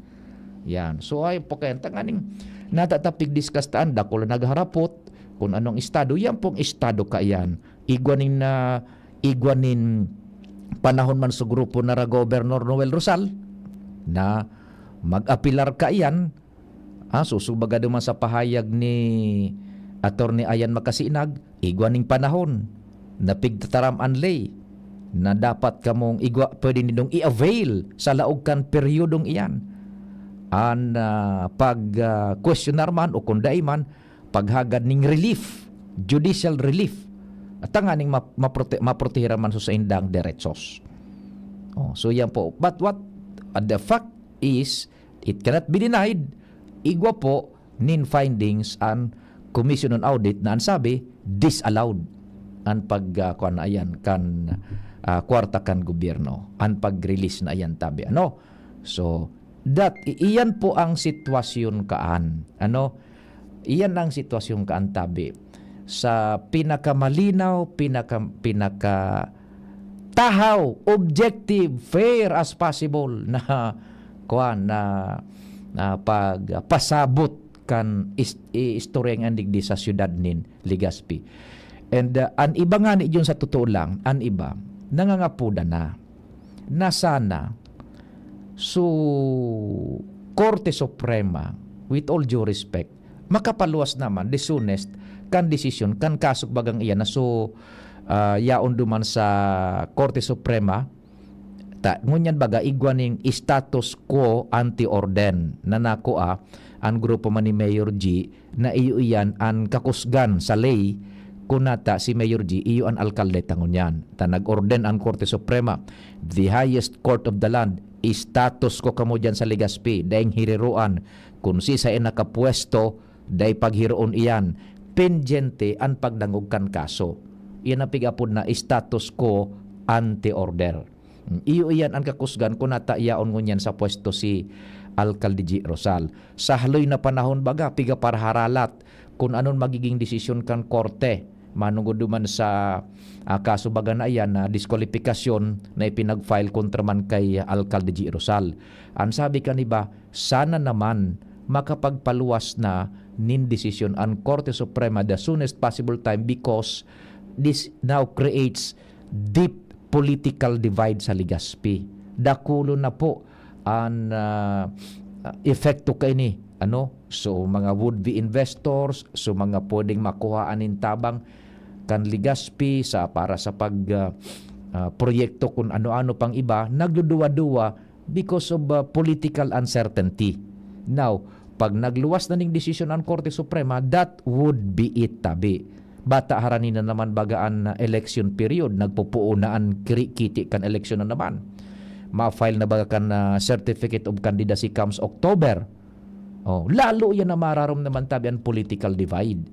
Yan. So, ay po kaya, tanganing natatapig discuss taan, dakula nagharapot, kung anong estado, yan pong estado kaiyan. Igwa nin, ah, igwa nin panahon man sa grupo na ra Gobernador Noel Rosal, na mag-apilar kaiyan, ah, susubaga duman sa pahayag ni Attorney Ayan Makasinag, igwa ning panahon, na pigtataram an ley. na dapat kamong igwa, pwede nindong i-avail sa laog kan peryodong iyan. An, ah, pag, ah, questionar man o kung dai man, paghagad ning relief, judicial relief, at tanganing map-, maprote-, maprotehiran man sa saindang derechos. Oh, so yan po. But what, uh, the fact is, it cannot be denied, igwa po nin findings an Commission on Audit na an sabi, disallowed an pag, ah, kuwan na ayan, kan, ah, kwarta kan gobyerno, an pag-release na ayan tabi. Ano? So, that, i-, iyan po ang sitwasyon kaan. Ano? Iyan ang sitwasyon kaan tabi. Sa pinakamalinaw, pinaka-, pinaka-, tahaw, objective, fair as possible na, kuwan, na, na pagpasabot kan is-, i-, istorya nga digdi sa siyudad nin Legazpi. And, uh, an iba ngani diyon sa totoo lang, an iba, nangangapodan na, na sana, so, Korte Suprema, with all due respect, makapaluwas naman, the soonest, kan desisyon, kan kaso bagang iyan na so, ah, yaon duman sa Korte Suprema, ta, ngunyan baga, igwa ning status quo ante ordem na nakua an grupo man ni Mayor G na iyo iyan an kakusgan sa ley, kun nata si Mayor G iyo an alkalde ta ngunyan. Ta nag-orden an Korte Suprema, the highest court of the land, status quo kamo diyan sa Legazpi, daing hiriroan kun sisay an nakapwesto, dai paghiroon iyan, pendyente an pagdangog kan kaso. Iyan ang pig-apod na status quo ante order. Iyo iyan an kakusgan kun nata yaon ngunyan sa pwesto si Alkalde G Rosal. Sa haloy na panahon baga, piga paraharalat kun anon magiging desisyon kan korte manungod duman sa, ah, kaso baga na iyan na diskwalipikasyon na ipinag-file kontra man kay Alkalde G Rosal. An sabi kan iba, sana naman makapagpaluwas na nin desisyon an Korte Suprema the soonest possible time because this now creates deep political divide sa Legazpi. Dakulo na po an, ah, epekto kaini, ano? So, mga would-be investors, so, mga pwedeng makuhaan nin tabang kan Legazpi sa, para sa pag, ah, ah, proyekto, kun ano-ano pang iba, nagduduwa-duwa because of, ah, political uncertainty. Now, pag nagluwas na ning desisyon ang Korte Suprema, that would be it, tabi. Bata harani na naman baga an, ah, election period, nagpupuo na an kiri-, kiti kan eleksyon na naman. Ma-file na baga kan, ah, certificate of candidacy comes October. Oh, lalo yan na mararom naman tabi an political divide.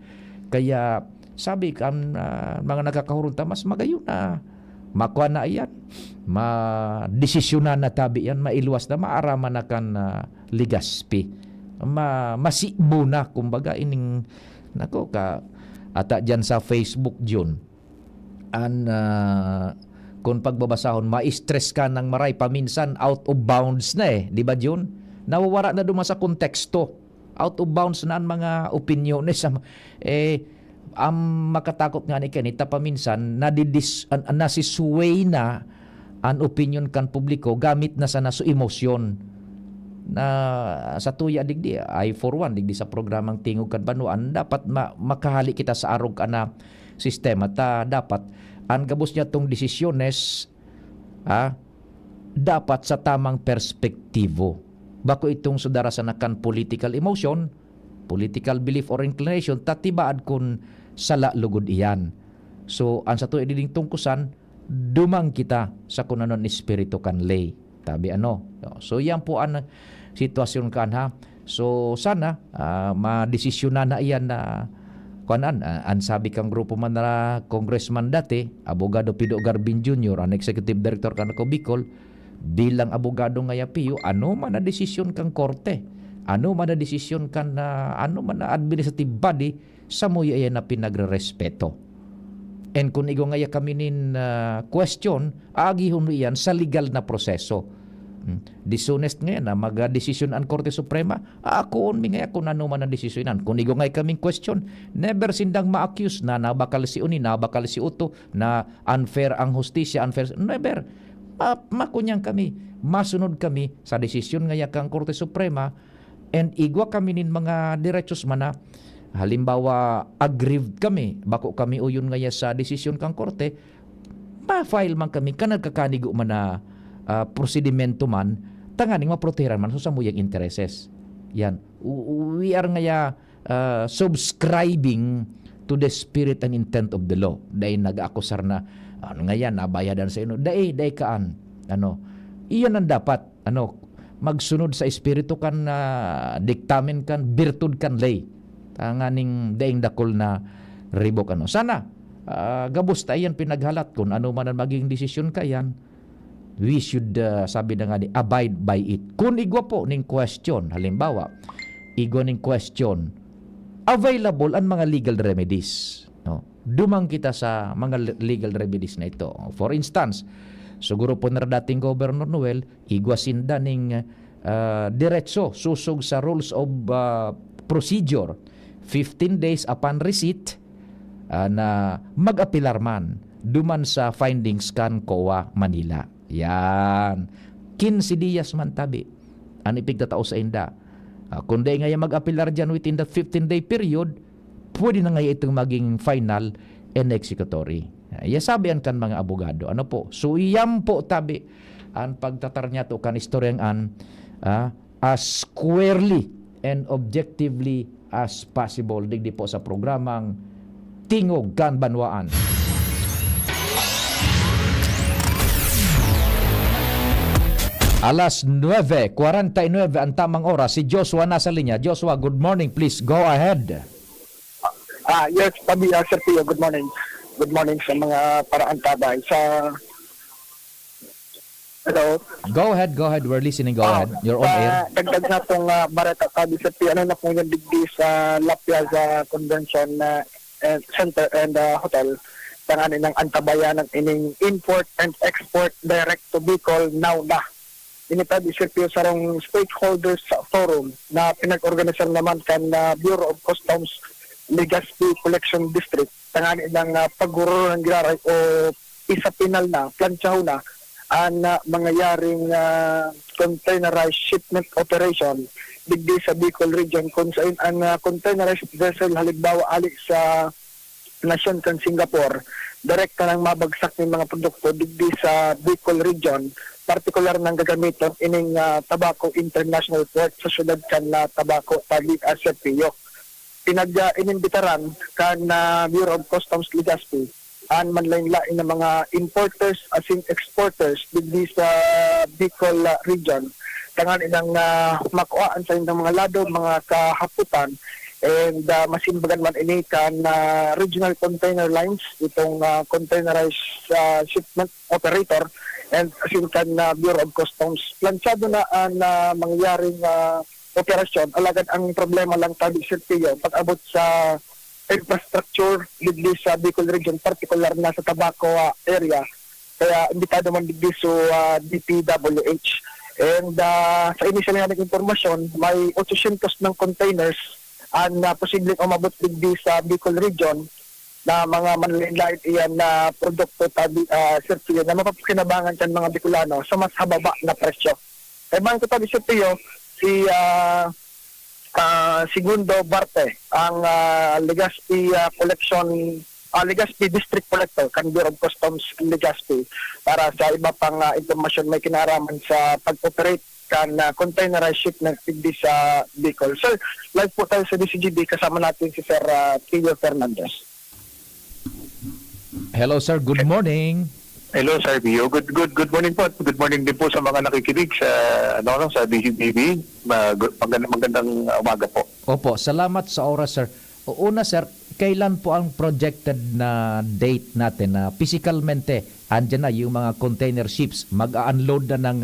Kaya sabi kan, ah, mga nagkakahurunta, mas magayon na makwa na iyan, madesisyonan na tabi yan, mailuwas na, maaraman na kan, ah, Legazpi. Ma-, masibo na, kumbaga, ining, nako, ka, ata dyan sa Facebook, Jun. An, ah, kung pagbabasahon, ma-stress ka ng maray, paminsan out of bounds na eh, di ba, Jun? Nawawara na duman sa konteksto. Out of bounds na ang mga opinyones. Am-, eh, ang makatakot nga ni Kenny, ta paminsan, nadidis-, an-, an-, nasisway na an opinyon kan publiko gamit na sana sa emosyon. Na sa tuya digdi, I for one, digdi sa programang Tingog kan Banwaan, dapat ma-, makahali kita sa arog ka na sistema. Ta dapat, ang gabos niya tong desisyones, ah, dapat sa tamang perspektibo. Bako itong sudara sana kan political emotion, political belief or inclination, ta tibaad kun sala lugod iyan. So, ang sato ididing tungkusan, dumang kita sa kun ano an espiritu kan ley. Tabi ano. So, yan po ang sitwasyon kan ha. So, sana, ah, madesisyonan na iyan na, kuwan an, ah, an sabi kang grupo man na Congressman dati, Abogado Pido Garbin Junior, ang executive director kan Ako Bicol, bilang abogado ngaya piyo, ano man na desisyon kan korte, ano man na desisyon kan, ah, ano man na administrative body, samuya iyan na pinagrerespeto. And kung igwa ngaya kami nin, ah, question, aagihon mi iyan sa legal na proseso. Hmm. Dishonest ngayan na magdesisyon an Korte Suprema, aakoon mi ngaya kung ano man ang desisyon iyan. Kung igwa ngaya kaming question, never sindang ma-accuse na nabakal si Oni, nabakal si Uto, na unfair ang hustisya, unfair, never. Ma-, makunyan kami, masunod kami sa desisyon ngaya kang Korte Suprema, and igwa kami nin mga derechos man na, halimbawa, aggrieved kami, bako kami uyon ngaya sa desisyon kang korte, pa-file man kami kan nagkakanigo man na, ah, prosedimento man, tanganing maprotehiran man sa samuyang intereses. Yan. U-, u-, we are ngaya, ah, subscribing to the spirit and intent of the law. Dai nag-aakusar na, "Ano nga yan, nabayadan sa ino?" Dai, dai kaan. Ano, iyan ang dapat, ano, magsunod sa espiritu kan, ah, diktamen kan, birtud kan ley. Tanganing daing dakul na ribok, ano. Sana, ah, gabos ta iyan pinaghalat kun ano man ang magiging desisyon kaiyan. We should, ah, sabi na nga ni, abide by it. Kun igwa po ning question, halimbawa, igwa ning question, available ang mga legal remedies, no? Duman kita sa mga le-, legal remedies na ito. For instance, siguro po na dating Governor Noel, igwa sinda ning, ah, diretso, sosog sa rules of, ah, procedure, fifteen days upon receipt, ah, na mag-apelar man duman sa findings kan COA Manila. Yan. Quince dias man tabi an ipigtatao sainda. Ah, kun dai ngaya mag-apelar diyan within that fifteen-day period, pwede na ngaya itong maging final and executory. Ah, iya sabi an kan mga abogado. Ano po? So, iyan po tabi an pagtatar niyato kan istoryang an, ah, as squarely and objectively as possible digdi po sa programang Tingog kan Banwaan. Alas nuebe kwarenta y nuebe ang tamang oras. Si Joshua nasa linya. Joshua, good morning. Please go ahead. Ah, yes, Pabi, ah, Sir Pio, good morning. Good morning sa mga paraantabay. Sa, hello? Go ahead, go ahead. We're listening. Go Ah, ahead. You're on air. Dagdag na itong, ah, bareta, Pabi, Sir Pio. Ano na po yung digdi sa La Piazza Convention, ah, and Center and, ah, Hotel? Tanganing antabayanan ining import and export direct to Bicol now na. Ini, Pabi, Sir Pio, sarong stakeholders sa forum na pinag-organisar naman kan, ah, Bureau of Customs Legazpi Collection District, tanganing, ah, paggururan giraray o isa pinal na, plantsahon na an, ah, mangyayaring, ah, containerized shipment operation digdi sa Bicol Region, kun sain an, ah, containerized vessel, halimbawa, ali sa nasyon kan Singapore, direkta nang mabagsak nin mga produkto digdi sa Bicol Region, partikular nang gagamiton ining, ah, Tabaco International Port sa siyudad kan, ah, Tabaco, Tabi, ah, Sir Pio. Pinag, ah, inimbitaran kan, ah, Bureau of Customs Legazpi an manlaen-laen na mga importers asin exporters digdi sa Bicol, ah, Region, tanganing, ah, makua an saindang mga lado, mga kahapotan, and, ah, masimbagan man ini kan, ah, regional container lines, itong, ah, containerized, ah, shipment operator, and asin kan, ah, Bureau of Customs. Plantsado na an, ah, mangyayaring, ah, operasyon. Alagad ang problema lang, Pabi, Sir Pio, pag-abot sa infrastructure digdi sa Bicol Region, partikular na sa Tabaco, ah, area, kaya imbitado man digdi so, ah, D P W H. And, ah, sa initial nga naging impormasyon, may otsosyentos ng containers ang, ah, posibleng umabot digdi sa Bicol Region na mga manlaen-laen iyan na produkto, Pabi, ah, Sir Pio, na mapapakinabangan kan mga Bicolano sa mas hababa na presyo. Kaya bang kita, Sir Pio, si, ah, ah, Segundo Barte, ang, ah, Legazpi, ah, Collection, ah, Legazpi District Collector kan Bureau of Customs Legazpi para sa iba pang, ah, impormasyon may kinaraman sa pag-operate kan, ah, containerized shipment digdi sa Bicol. Sir, live po tayo sa D C G B. Kasama natin si Sir, ah, Theo Fernandez. Hello, sir. Good morning. Hello, Sir Bio. Good, good, good morning po. Good morning din po sa mga nakikinig sa, ano, ano, sa D C T V. Ma-, gu-, magandang, magandang umaga po. Opo, salamat sa oras, sir. O, una, sir, kailan po ang projected na date natin na pisikalmente andyan na yung mga container ships, mag-a-unload na ng,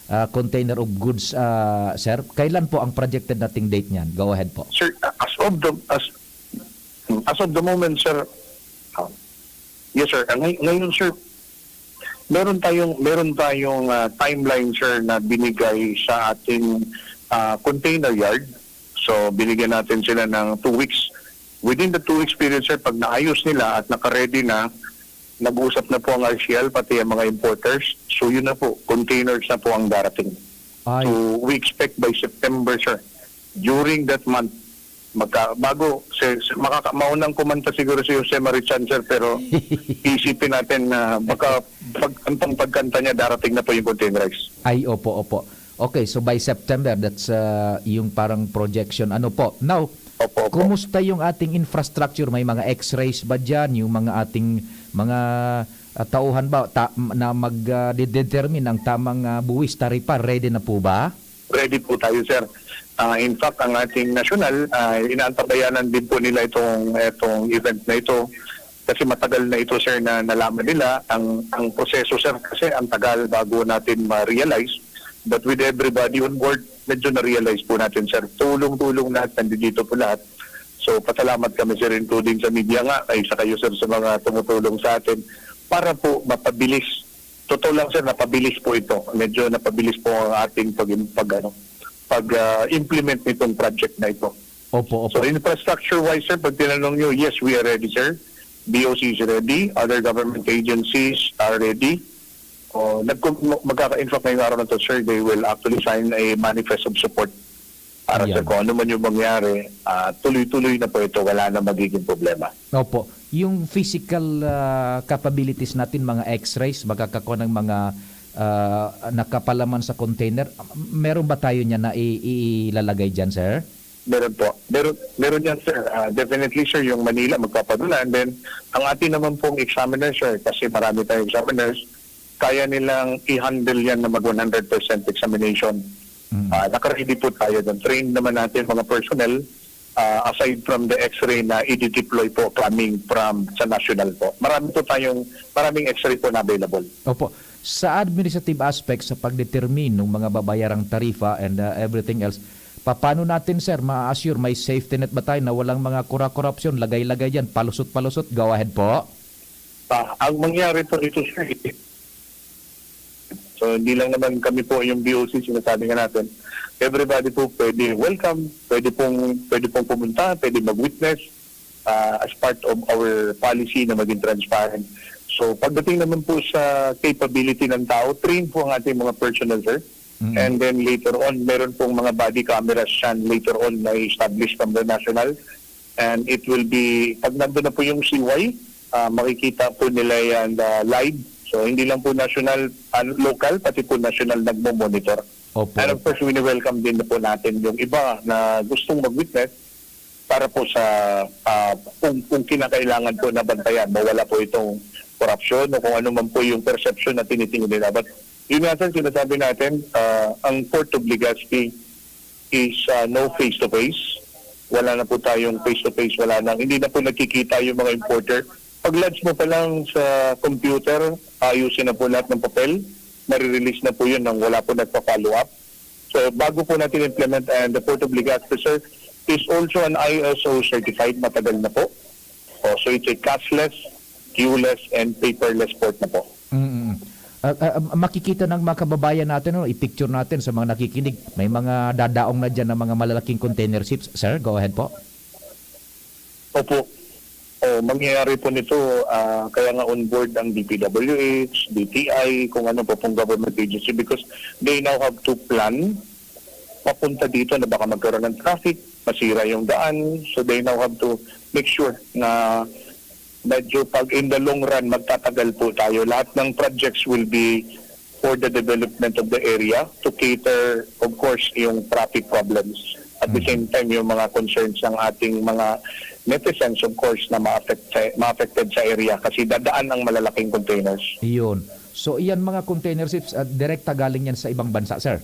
ah, container of goods, ah, sir? Kailan po ang projected nating date niyan? Go ahead po. Sir, as of the, as, as of the moment, sir, ah, yes, sir. Ah, ngay-, ngayon, sir, meron tayong, meron tayong, ah, timeline, sir, na binigay sa ating, ah, container yard. So, binigyan natin sila ng two weeks. Within the two weeks period, sir, pag naayos nila at naka-ready na, nag-uusap na po ang R C L, pati ang mga importers. So, yun na po, containers na po ang darating. Ay. So, we expect by September, sir. During that month, Magka, bago, si, si, makaka-, maunang kumanta siguro si Jose Marichan, sir, pero iisipin natin na baka pagkantang pagkanta niya, darating na po yung containerized. Ay, opo, opo. Okay, so by September, that's, ah, yung parang projection. Ano po? Now, Opo, opo. kumusta yung ating infrastructure? May mga X-rays ba diyan? Yung mga ating mga, ah, tauhan ba ta-, na mag, ah, de-, determine ng tamang, ah, buwis, taripa, ready na po ba? Ready po tayo, sir. Ah, in fact, ang ating national, ah, inaantabayanan din po nila itong, itong event na ito. Kasi matagal na ito, sir, na nalaman nila. Ang, ang proseso, sir, kasi ang tagal bago natin ma-realize. But with everybody on board, medyo na-realize po natin, sir. Tulong-tulong lahat, nandito po lahat. So, pasalamat kami, sir, including sa media nga, ay sa kayo, sir, sa mga tumutulong sa atin para po mapabilis. Totoo lang, sir, napabilis po ito. Medyo napabilis po ang ating pag, pag, ano, pag, ah, implement nitong project na ito. Opo, opo. So, infrastructure-wise, sir, pag tinanong nyo, yes, we are ready, sir. B O C is ready. Other government agencies are ready. Oh, nagko-, magkaka-, in fact, ngayong araw na to, sir, they will actually sign a manifest of support para, sir, Yan. kung ano man yung mangyari, ah, tuloy-tuloy na po ito, wala na magiging problema. Opo. Yung physical, ah, capabilities natin, mga X-rays, makakakuha ng mga, ah, nakapalaman sa container, meron ba tayo niyan na i-, ilalagay diyan, sir? Meron po. Meron, meron yan, sir. Ah, definitely, sir, yung Manila magpapadala. And then, ang atin naman pong examiner, sir, kasi marami tayong examiners, kaya nilang i-handle yan na mag one hundred percent examination. Mm. Ah, naka-ready po tayo doon. Trained naman natin mga personnel, ah, aside from the X-ray na i-deploy po coming from sa national po. Marami po tayong, maraming X-ray po na available. Opo. Sa administrative aspect, sa pagdetermine ng mga babayarang tarifa and, ah, everything else, paano natin, sir, ma-assure may safety net ba tayo na walang mga kura-korupsyon, lagay-lagay diyan, palusot-palusot? Go ahead po. Ah, ang mangyari po nito, sir, eh, so, hindi lang naman kami po yung B O C, sinasabi nga natin, everybody po pwede welcome, pwede pong, pwede pong pumunta, pwede mag-witness, ah, as part of our policy na maging transparent. So, pagdating naman po sa capability ng tao, trained po ang ating mga personnel, sir. Mm. And then later on, meron pong mga body cameras siyan later on na establish from the national. And it will be, pag nandun na po yung C Y, ah, makikita po nila yan, ah, live. So, hindi lang po national, ah, local, pati po national nagmo-monitor. Opo. And of course, wini-welcome din po natin yung iba na gustong mag-witness para po sa, ah, kung, kung kinakailangan po na bantayan, mawala po itong korupsyon o kung ano man po yung perception na tinitingin nila. But yun nga, sir, sinasabi natin, ah, ang Port of Legazpi is, ah, no face-to-face. Wala na po tayong face-to-face, wala nang, hindi na po nagkikita yung mga importer. Pag-lodge mo pa lang sa computer, ayusin na po lahat ng papel, marirelease na po yun nang wala po nagpa-follow up. So, bago po natin implement, and the Port of Legazpi, sir, is also an I S O certified, matagal na po. Oh, so it's a cashless, queueless, and paperless port na po. Mm. Ah, ah, ah, makikita ng mga kababayan natin, no, i-picture natin sa mga nakikinig, may mga dadaong na diyan na mga malalaking container ships. Sir, go ahead po. Opo. Oh, mangyayari po nito, ah, kaya nga on board ang D P W H, D T I, kung ano pa pong government agency, because they now have to plan papunta dito na baka magkaroon ng traffic, masira yung daan. So they now have to make sure na medyo pag in the long run, magtatagal po tayo. Lahat ng projects will be for the development of the area to cater, of course, yung traffic problems. At the Mhm. same time, yung mga concerns ng ating mga netizens, of course, na ma-affect sa, ma-affected sa area kasi dadaan ang malalaking containers. Iyon. So, iyan mga container ships, ah, direkta galing yan sa ibang bansa, sir?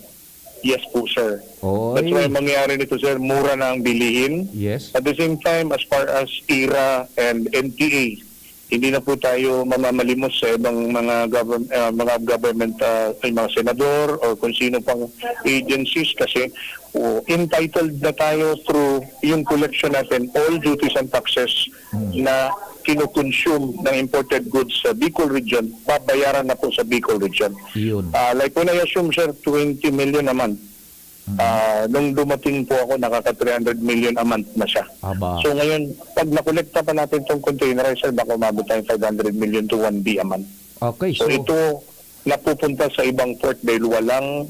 Yes po, sir. Oy. That's why mangyayari nito, sir, mura na ang bilihin. Yes. At the same time, as far as ira and N T A, hindi na po tayo mamamalimos sa ibang mga govern-, ah, mga government, ah, ay, mga senador or kung sino pang agencies kasi, oh, entitled na tayo through yung collection natin, all duties and taxes Mm. na kinokonsume ng imported goods sa Bicol region, babayaran na po sa Bicol region. Yun. Ah, like when I assume, sir, twenty million a month. Mm. Ah, nung dumating po ako, nakaka three hundred million a month na siya. Aba. So ngayon, pag nakolekta pa natin tong containerize, sir, baka umabot tayong five hundred million to one B a month. Okay, So so ito, napupunta sa ibang port dahil walang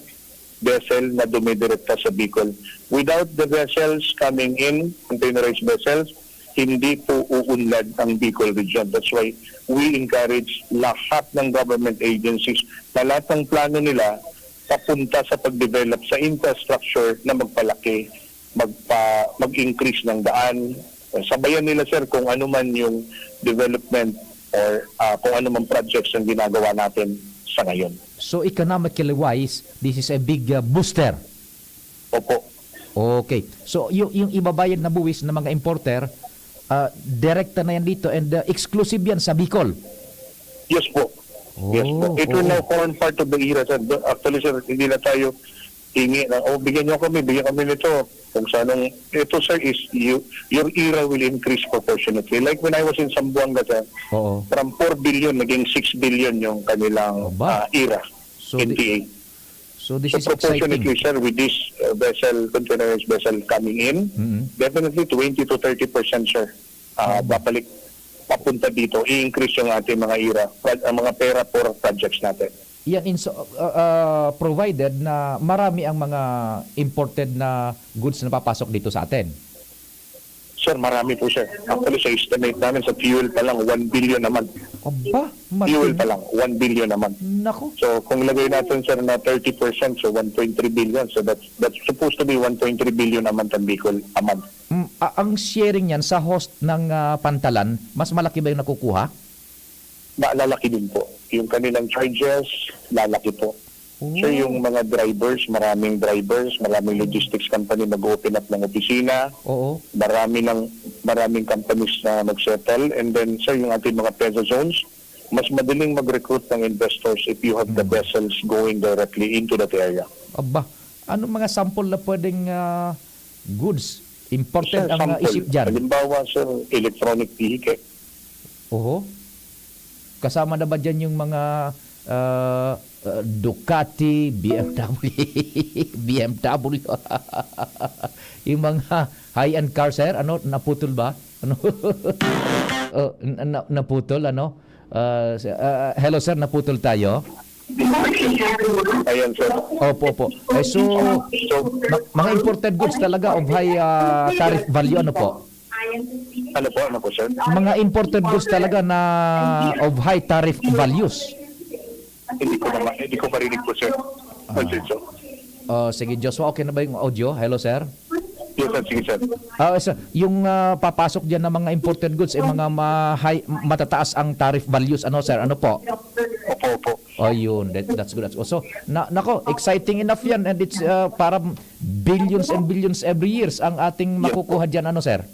vessel na dumidirekta sa Bicol. Without the vessels coming in, containerized vessels, hindi po uunlad ang Bicol region. That's why we encourage lahat ng government agencies na lahat ng plano nila papunta sa pag-develop sa infrastructure na magpalaki, magpa-, mag-increase ng daan. Sabayan nila, sir, kung ano man yung development or, ah, kung ano mang projects ang ginagawa natin sa ngayon. So, economically wise, this is a big, uh, booster. Opo. Okay. So, yung, yung ibabayad na buwis ng mga importer, uh, direkta na yan dito and, uh, exclusive yan sa Bicol. Yes po. Yes po. Oh, It will oo. now form part of the era, sir. Actually, sir, hindi na tayo hingi na, "Oh, bigyan niyo kami, bigyan kami nito." Kung sa anong, ito, sir, is you, your era will increase proportionately. Like when I was in Zamboanga, sir, Oo. from four billion, naging six billion yung kanilang, Aba. ah, era, So, di- N P A. So, this So, is proportionately, exciting. sir, with this, uh, vessel, containerized vessel coming in, Mm-mm. definitely twenty to thirty percent, sir, uh, Mm. babalik papunta dito. I-increase yung ating mga era, proj-, ang mga pera for projects natin. Yan, in so, uh, uh, provided na marami ang mga imported na goods na papasok dito sa atin. Sir, marami po, sir. Actually, sa estimate namin, sa fuel pa lang, one billion a month. Aba, Fuel matindi. pa lang, one billion a month. Naku. So, kung lagay natin, sir, na thirty percent, so one point three billion. So, that's, that's supposed to be one point three billion a month ang Bicol a month. Mm, a-, ang sharing niyan sa host ng, ah, pantalan, mas malaki ba yung nakukuha? Malalaki din po. Yung kanilang charges, lalaki po. Sir, Oh. yung mga drivers, maraming drivers, maraming logistics company mag-open up ng opisina. Oo. Marami ng, maraming companies na mag-settle. And then, sir, yung ating mga PEZA zones, mas madaling mag-recruit ng investors if you have the Mm. vessels going directly into that area. Aba, anong mga sample na pwedeng, ah, goods imported Sir, ang, ah, sample. isip dyan? Halimbawa, sir, electronic vehicle. Oho. Kasama na ba dyan yung mga, ah, ah, Ducati, B M W, B M W? Yung mga high-end car, sir? Ano, naputol ba? Ano? Oh, na, na, naputol, ano? Ah, s-, ah, hello, sir, naputol tayo? Ayan, sir. Opo, opo. Eh, so, So, ma-, mga imported goods talaga of high, ah, tariff value, ano po? Ano po, ano po, sir? Mga imported goods talaga na of high tariff values. Hindi ko na ma-, hindi ko marinig po, sir. Ah. Pasensya. Oh, sige, Joshua, okay na ba yung audio? Hello, sir? Yes, sir. Sige, sir. Ah, sir, yung, ah, papasok diyan na mga imported goods, eh, mga ma-, high, matataas ang tariff values, ano, sir? Ano po? Opo, opo. Oh, yun. That, that's good. That's good. So, na, nako, exciting enough yan. And it's, ah, parang billions and billions every years ang ating Yes, makukuha po. diyan, ano, sir?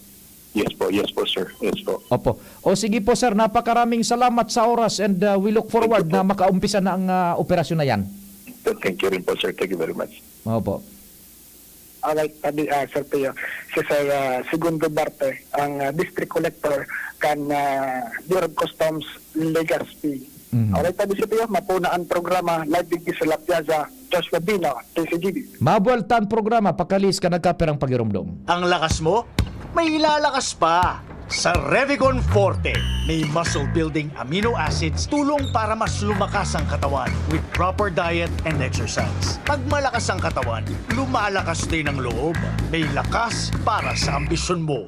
Yes po, yes po, sir. Yes po. Opo. O, sige po, sir. Napakaraming salamat sa oras and, ah, we look forward Thank you na po. makaumpisa na ang, ah, operasyon na yan. Thank you rin po, sir. Thank you very much. Opo. Alright, tabi, ah, Sir Pio. Si Sir, ah, Segundo Barte, ang, ah, district collector kan, ah, Bureau of Customs, Legazpi. Mhm. Alright, tabi, Sir Pio, mapuna ang programa, live digdi sa La Piazza, Joshua Bino, T C G B. Mabuwalta ang programa, pakalihis kan nagkapirang pagiromdom. Ang lakas mo, may ilalakas pa. Sa Revicon Forte, may muscle building amino acids, tulong para mas lumakas ang katawan with proper diet and exercise. Pag malakas ang katawan, lumalakas din ang loob. May lakas para sa ambisyon mo.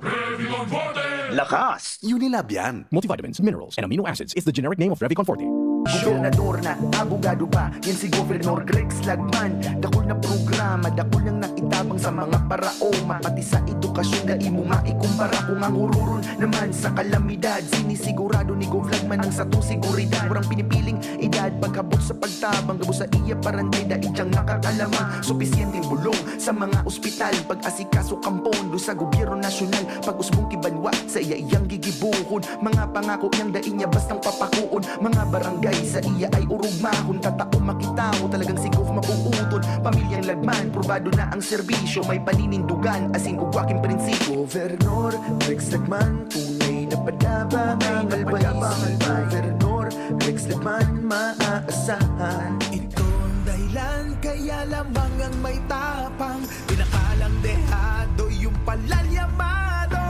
Lakas! Unilab yan. Multivitamins, minerals, and amino acids is the generic name of Revicon Forte. Gobernador na, abogado pa, yan si Governor Greg Slagman. Dakul na programa, dakul nang naitabang sa mga paraoma, pati sa edukasyon, dai mo maikumpara. Kung ang huroron naman sa kalamidad, sinisigurado ni Gov Lagman ang satong seguridad. Walang pinipiling edad, pag-abot sa pagtabang, gabos sa iya paranday, dai diyang makakalamang. Supisyenteng bulong sa mga ospital, pag-asikaso kan pondo sa gobyerno nasyonal, pag-usbong ki banwa, sa iya iyang gigibohon. Mga pangako niyang dai niya bastang papakoon. Mga barangay sa iya ay orog mahon. Tatao makita mo talagang si Gov mabuuton. Pamilyang Lagman, probado na ang serbisyo. May paninindugan, asin ugwa king prinsipyo. Governor Rex Lagman, tunay na padaba ang albahismo. Governor Rex Lagman, maaasahan. Ito ang dahilan, kaya lamang ang may tapang, pinakalang dehado, yung palalyamado.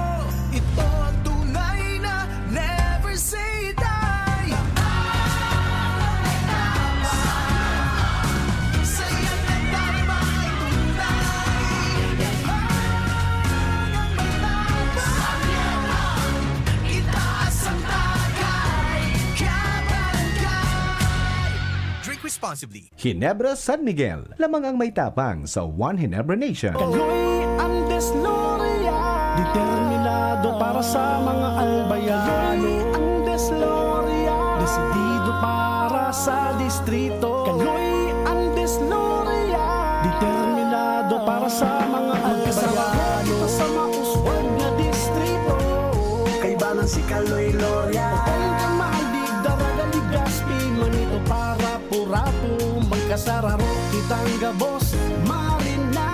Ito ang tunay na never say die. Sa iyong nagdarama, responsibly. Ginebra San Miguel, lamang ang may tapang sa One Ginebra Nation. Kaloy Andes Loria, determinado para sa mga albayano. Kaloy Andes Loria, desidido para sa distrito. Kaloy Andes Loria, determinado para sa mga albayano. Magkasarap kita sa mauswag na distrito. Kaibanan si Kaloy Loria. Olga, Malig, Daraga, Legazpi, Manito, para Purato, magkasararo kitang gabos, Marina.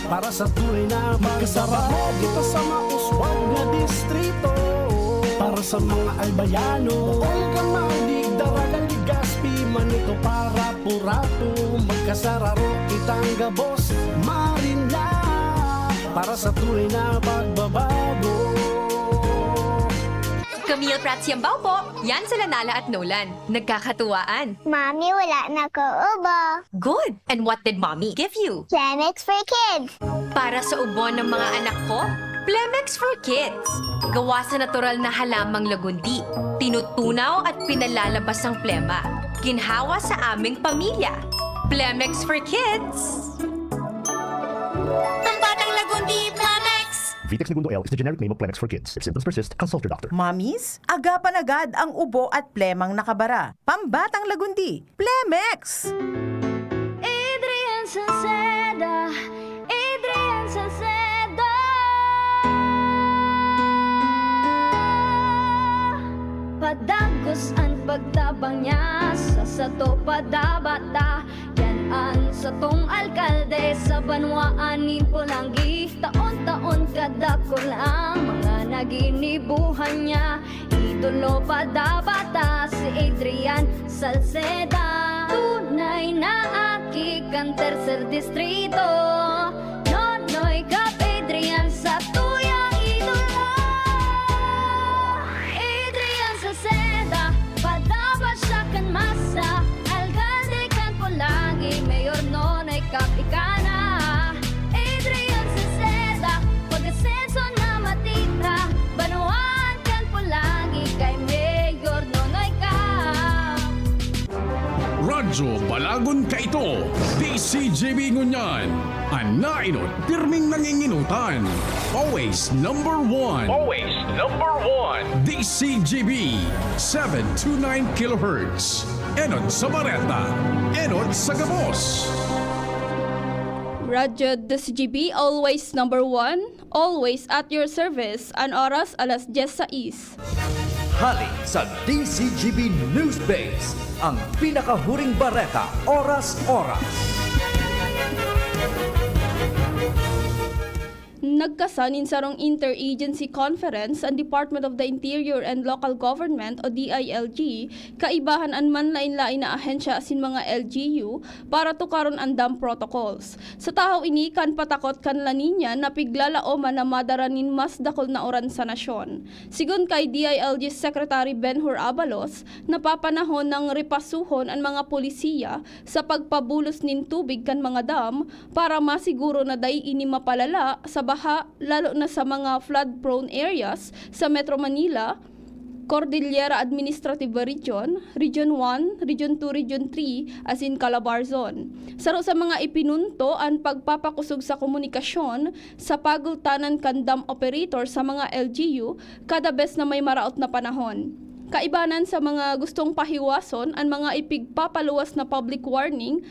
Para sa tunay na magkasararo kita sa mauswag na distrito. Para sa mga albayano, Olga, Malig, Daraga, Legazpi, Manito, para Purato, magkasararo kitang gabos, Marina. Para sa tunay na pagbabago. Camille Prats Yambao po. Yan sila Nala at Nolan. Nagkakatuwaan. Mami, wala na ko ubo. Good! And what did Mommy give you? Kleenex for Kids. Para sa ubo ng mga anak ko, Plemex for Kids. Gawa sa natural na halamang lagundi. Tinutunaw at pinalalabas ang plema. Ginhawa sa aming pamilya. Plemex for Kids. Pambatang lagundi, Plemex! Vitex Negundo L is the generic name of Plemex for Kids. If symptoms persist, consult your doctor. Mommies, agapan agad ang ubo at plemang nakabara. Pambatang lagundi, Plemex! Adrian Salceda, Adrian Salceda. Padagos an pagtabang niya sa sato padabata. Yan an satong alkalde sa banwaan nin Polangui. Taon-taon kadakul ang mga naginibuhan niya. Idolo padabata si Adrian Salceda. Tunay na aki kan Tercer Distrito. Nonoy Cap Adrian sa tuyang idolo. Adrian Salceda, padaba siya kan masa. Alkalde kan Polangui, Mayor Nonoy Cap ika na. Adrian Salceda, pag-asenso na matita. Banwaan kan Polangui kay Mayor Nonoy Cap. Radyo Balagon kaito, D C G B ngunyan. An naenot, pirming nangingenotan. Always number one. Always number one. D C G B, seven two nine kilohertz. Enot sa bareta, enot sa gabos. Radyo D C G B, always number one, always at your service. An oras, alas dyes sais. Hale sa D C G B News Base, ang pinakahuring bareta, oras-oras. Nagkasa nin sarong interagency conference an Department of the Interior and Local Government o D I L G, kaibahan an manlaen-laen na ahensya asin mga L G U para tukaron an dam protocols. Sa tahaw ini kan patakot kan La Niña na piglalaoman na madara nin mas dakul na uran sa nasyon. Sigon kay D I L G Secretary Benhur Abalos, napapanahon nang repasuhon an mga polisiya sa pagpabulos nin tubig kan mga dam para masiguro na dai ini mapalala sa baha, lalo na sa mga flood-prone areas sa Metro Manila, Cordillera Administrative Region, Region one, Region two, Region three, asin Calabarzon. Saro sa mga ipinunto an pagpapakosog sa komunikasyon sa pagultanan kan dam operator sa mga L G U kada bes na may maraot na panahon. Kaibanan sa mga gustong pahiwason an mga ipigpapaluwas na public warning,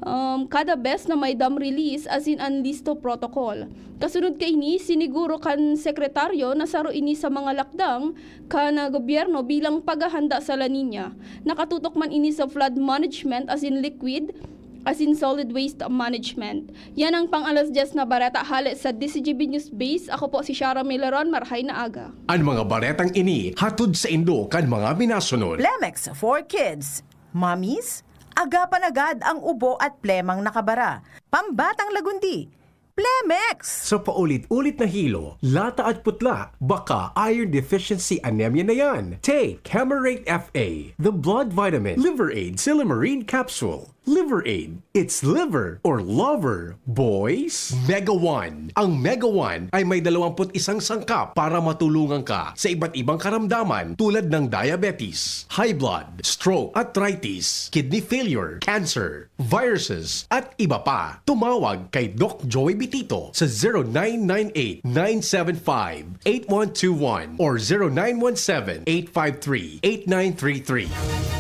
um, kada bes na may dam release asin an listo protocol. Kasunod kaini, siniguro kan sekretaryo na saro ini sa mga lakdang kan, ah, gobyerno bilang paghahanda sa La Niña. Nakatutok man ini sa flood management asin liquid asin solid waste management. Yan ang pang alas dyes na bareta hale sa D C G B News Base. Ako po si Shara Mileron. Marhay na aga. An mga baretang ini hatod saindo kan mga minasunod. Plemex for Kids. Mommies, agapan agad ang ubo at plemang nakabara. Pambatang lagundi, Plemex! Sa paulit-ulit na hilo, lata at putla, baka iron deficiency anemia na yan. Take Camerate F A, the blood vitamin, Liver Aid Silymarin Capsule. Liver Aid. It's liver or lover, boys! Mega One. Ang Mega One ay may dalawampu't isang sangkap para matulungan ka sa iba't ibang karamdaman tulad ng diabetes, high blood, stroke, arthritis, kidney failure, cancer, viruses, at iba pa. Tumawag kay Doc Joey Bitito sa zero nine nine eight, nine seven five, eight one two one or zero nine one seven, eight five three, eight nine three three.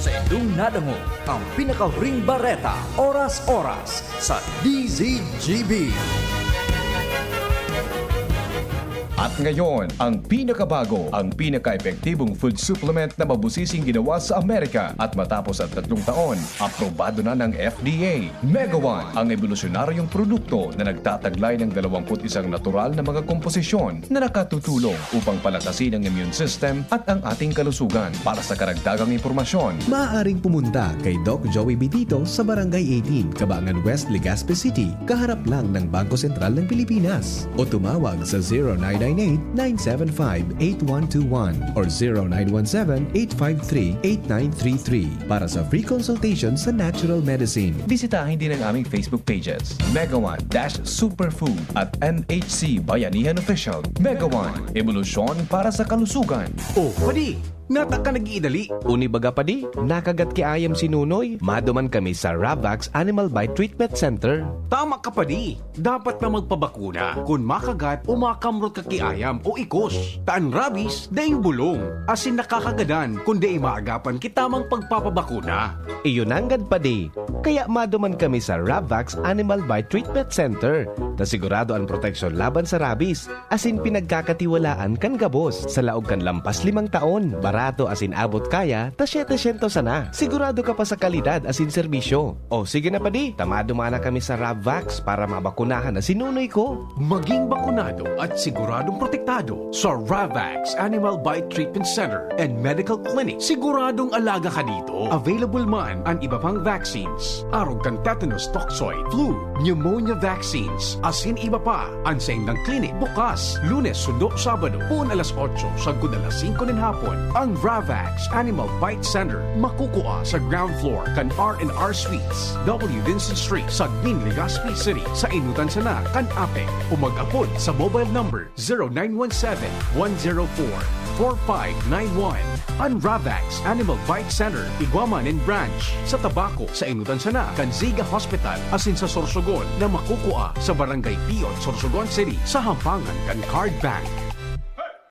Sa indong nadangog ang pinakahuring bareta, oras-oras, sa D Z G B. At ngayon, ang pinakabago, ang pinaka-epektibong food supplement na mabusising ginawa sa Amerika at matapos ang tatlong taon, aprobado na ng F D A. Mega One, ang ebolusyonaryong produkto na nagtataglay ng dalawampu't isang natural na mga komposisyon na nakatutulong upang palakasin ang immune system at ang ating kalusugan. Para sa karagdagang impormasyon, maaaring pumunta kay Doc Joey Bitito sa Barangay eighteen, Cabangan West, Legazpi City, kaharap lang ng Bangko Sentral ng Pilipinas. O tumawag sa zero nine nine eight, nine seven five, eight one two one or zero nine one seven, eight five three, eight nine three three para sa free consultation sa natural medicine. Bisitahin din ang aming Facebook pages, Mega One dash Superfood at M H C Bayanihan Official. Mega One, ebolusyon para sa kalusugan. Oh, padi, nata ka nag-iidali. Uni baga, padi, nakagat ki ayam si Nunoy. Maduman kami sa Ravax Animal Bite Treatment Center. Tama ka, padi. Dapat na magpabakuna kun makagat o makamrot ka ki ayam o ikos. Ta an rabies daing bulong, asin nakakagadan kun dai maagapan ki tamang pagpapabakuna. Iyo nanggad, padi. Kaya maduman kami sa Ravax Animal Bite Treatment Center, na sigurado an proteksyon laban sa rabies, asin pinagkakatiwalaan kan gabos. Sa laog kan lampas limang taon, barato asin abot kaya ta setecientos sana. Sigurado ka pa sa kalidad asin serbisyo. O sige na, padi, ta maduman na kami sa Ravax para mabakunahan na si Nunoy ko. Maging bakunado at siguradong protektado sa Ravax Animal Bite Treatment Center and Medical Clinic. Siguradong alaga ka dito. Available man an iba pang vaccines, arog kan tetanus toxoid, flu, pneumonia vaccines, asin iba pa. An saindang clinic bukas Lunes sundo Sabado, poon alas otso sagkod alas singko nin hapon. Ang Ravax Animal Bite Center makukua sa ground floor kan R and R Suites, W Vincent Street, Sagmin, Legazpi City, sa enotan sana kan APEC, o mag-apod sa mobile number zero nine one seven, one zero four, four five nine one. An Ravax Animal Bite Center igwa man nin branch sa Tabaco, sa enotan sana kan Ziga Hospital, asin sa Sorsogon na makukua sa Barangay Pion, Sorsogon City, sa hampangan kan Card Bank.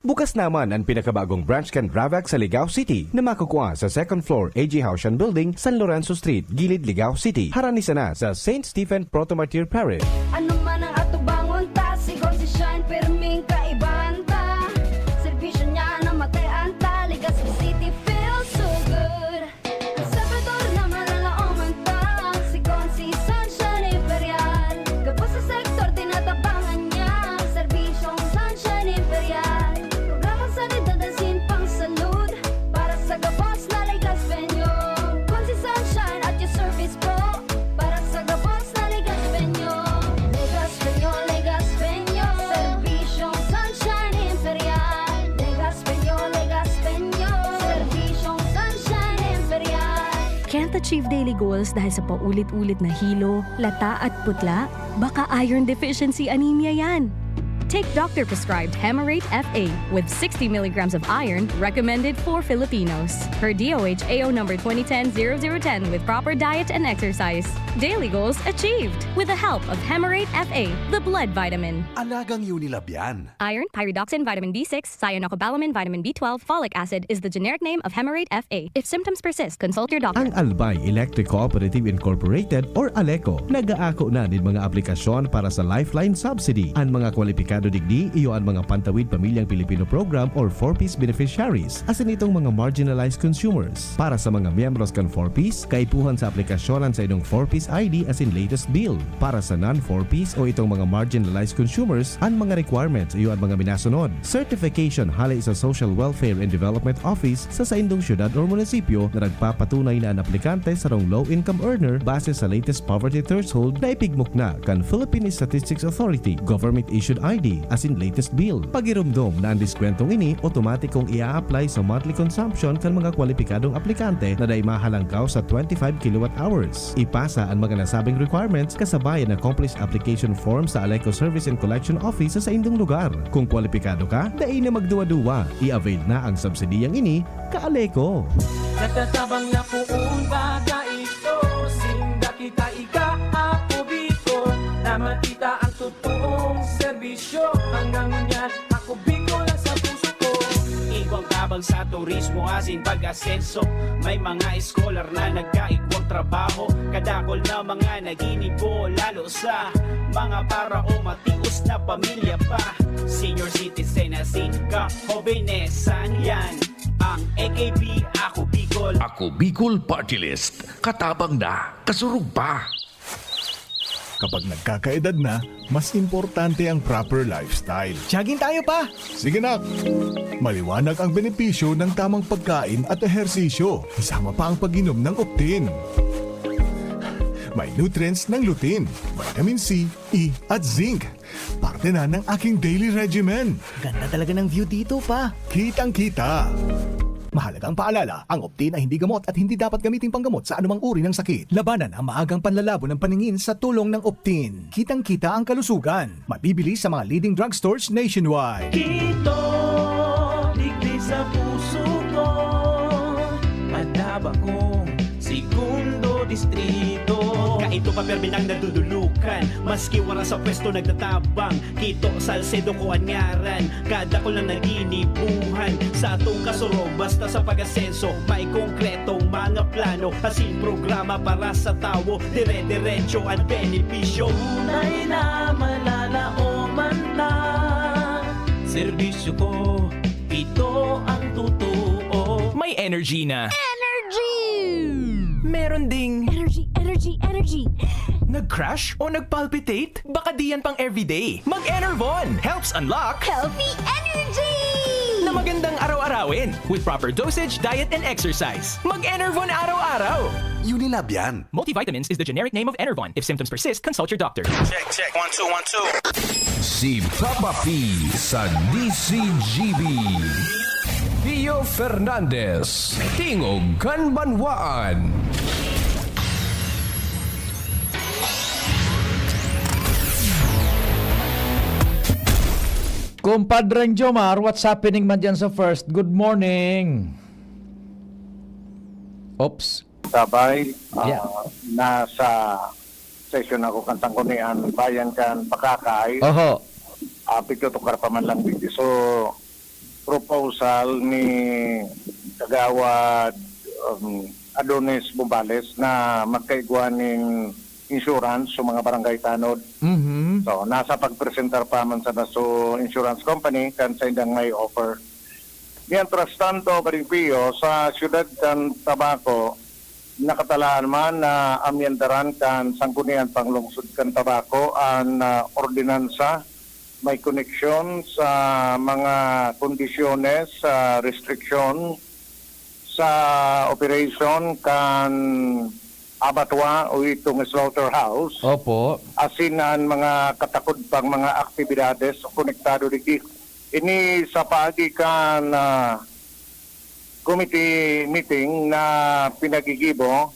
Bukas naman an pinakabagong branch kan Ravax sa Ligao City, na makukua sa second floor A G Haushan Building, San Lorenzo Street, Gilid, Ligao City. Harani sana sa Saint Stephen Proto-Martyr Parish. Ano man ang atubangon ta, sigon si Shine, pirming kaibahan ta. Serbisyo niya na matayan ta, Legazpi City feels so good. Ang Salvador na malalaoman ta, sigon si Sunshine Imperial. Gabos sa sektor, tinatabangan niya. Serbisyong Sunshine Imperial. Programang sanidad asin pangsalud para sa gabos na Legazpeño. Kun si Sunshine at your service po para sa gabos na Legazpeño. Legazpeño, Legazpeño. Serbisyong Sunshine Imperial. Legazpeño, Legazpeño. Serbisyong Sunshine Imperial. Can't achieve daily goals dahil sa paulit-ulit na hilo, lata at putla? Baka iron deficiency anemia yan. Take doctor-prescribed Hemarate F A with sixty milligrams of iron, recommended for Filipinos, per D O H A O number twenty ten zero zero ten, with proper diet and exercise. Daily goals achieved with the help of Hemarate F A, the blood vitamin. Alagang Unilab yan. Iron, pyridoxine, vitamin B six, cyanocobalamin, vitamin B twelve, folic acid is the generic name of Hemarate F A. If symptoms persist, consult your doctor. Ang Albay Electric Cooperative Incorporated or ALECO nag-aako na nin mga aplikasyon para sa Lifeline Subsidy. An mga kwalipikado digdi iyo an mga Pantawid Pamilyang Pilipino Program or four Ps beneficiaries, asin itong mga marginalized consumers. Para sa mga miyembros kan four Ps, kaipuhan sa aplikasyon an saindong four Ps I D asin latest bill. Para sa non-four Ps o itong mga marginalized consumers, an mga requirements iyo an mga minasunod: certification hale sa Social Welfare and Development Office sa saindong syudad or munisipyo na nagpapatunay na an aplikante sarong low-income earner base sa latest poverty threshold na ipigmukna kan Philippine Statistics Authority, government-issued I D, asin latest bill. Pagiromdom na ang diskwentong ini otomatikong ia-apply sa monthly consumption kan mga kwalipikadong aplikante na dai mahalangkaw sa twenty-five kilowatt hours. Ipasa an mga nasabing requirements kasabay an accomplished application form sa Aleco Service and Collection Office sa saindong lugar. Kung kwalipikado ka, dai na magduwa-duwa. I-avail na ang subsidiyang ini, ka-Aleco. Nagtatabang na poon baga ito, sinda kita ika, ako Bicol, na makita ang totoong serbisyo. Hanggang ngunyan, ako Bicol ang sa puso ko. Igwang tabang sa turismo asin pag-asenso. May mga scholar na nagkaigwang trabaho. Kadakol na mga naginibo, lalo sa mga para o matios na pamilya pa. Senior citizen asin ka, hobenesan yan. Ang A K P, Ako Bicol. Ako Bicol Party List. Katabang na, kasurog pa. Kapag nagkakaedad na, mas importante ang proper lifestyle. Jogging tayo, pa! Sige, nak! Maliwanag ang benepisyo ng tamang pagkain at ehersisyo, kasama pa ang pag-inom ng Optin. May nutrients ng lutein, vitamin C, E, at zinc. Parte na ng aking daily regimen. Ganda talaga ng view dito, pa. Kitang-kita. Mahalagang paalala, ang Optin ay hindi gamot at hindi dapat gamiting panggamot sa anumang uri ng sakit. Labanan ang maagang panlalabo ng paningin sa tulong ng Optin. Kitang-kita ang kalusugan. Mabibili sa mga leading drugstores nationwide. Kito, digdi sa puso ko, madaba kong segundo distrito. Kaito pa permi nang nadudulukan, maski wara sa pwesto nagtatabang. Kito, Salcedo ko an ngaran, kadakol na naginibuhan. Sa atong kasurog, basta sa pag-asenso, may konkretong mga plano, asin programa para sa tawo, dire-diretso an benepisyo. Tunay na malalaoman ta, serbisyo ko, ito ang totoo. May energy na. Energy! Meron ding energy, energy, energy! Nag-crash o nag-palpitate? Baka di yan pang everyday. Mag-Enervon helps unlock healthy energy! Na magandang araw-arawin with proper dosage, diet, and exercise. Mag-Enervon araw-araw! Unilab yan. Multivitamins is the generic name of Enervon. If symptoms persist, consult your doctor. Check, check. One, two, one, two. Si Papa P sa D C G B. Pio Fernandez, Tingog kan Banwaan. Compadreng Jomar, what's happening man dyan sa First? Good morning. Oops. Sabay, ah, Yeah. nasa session ako kan Sanggunian Bayan kan Pakakay. Oho. Ah, pitutukar pa man lang digdi. So, proposal ni Kagawad, um, Adonis Bubales na magkaigwa nin insurance sa mga barangay tanod. Mhm. So, nasa pagpresentar pa man sana sa insurance company kan saindang may offer. Mientras tanto, Padre Pio, sa siyudad kan Tabaco, nakatalaan man na amyendaran kan Sanggunian Panglungsod kan Tabaco an, ah, ordinansa may koneksyon sa mga kondisyones sa restriksyon sa operation kan abattoir o itong slaughterhouse. Opo. Asin an mga katakod pang mga aktibidades konektado digdi. Ini sa paagi kan, ah, committee meeting na pinagigibo,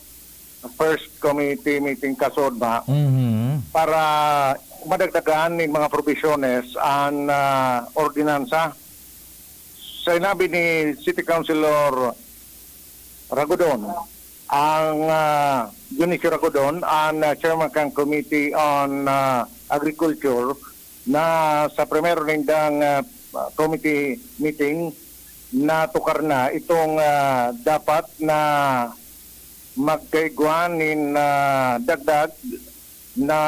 first committee meeting kasunod ba, Mhm. para madagdagan nin mga provisiones an, ah, ordinansa. Sinabi ni City Councilor Ragodon, ang, ah, Dionisio Ragodon, ang, ah, chairman kan Committee on, ah, Agriculture, na sa primero nindang, ah, committee meeting, natukar na itong, ah, dapat na magkaigwa nin, ah, dagdag na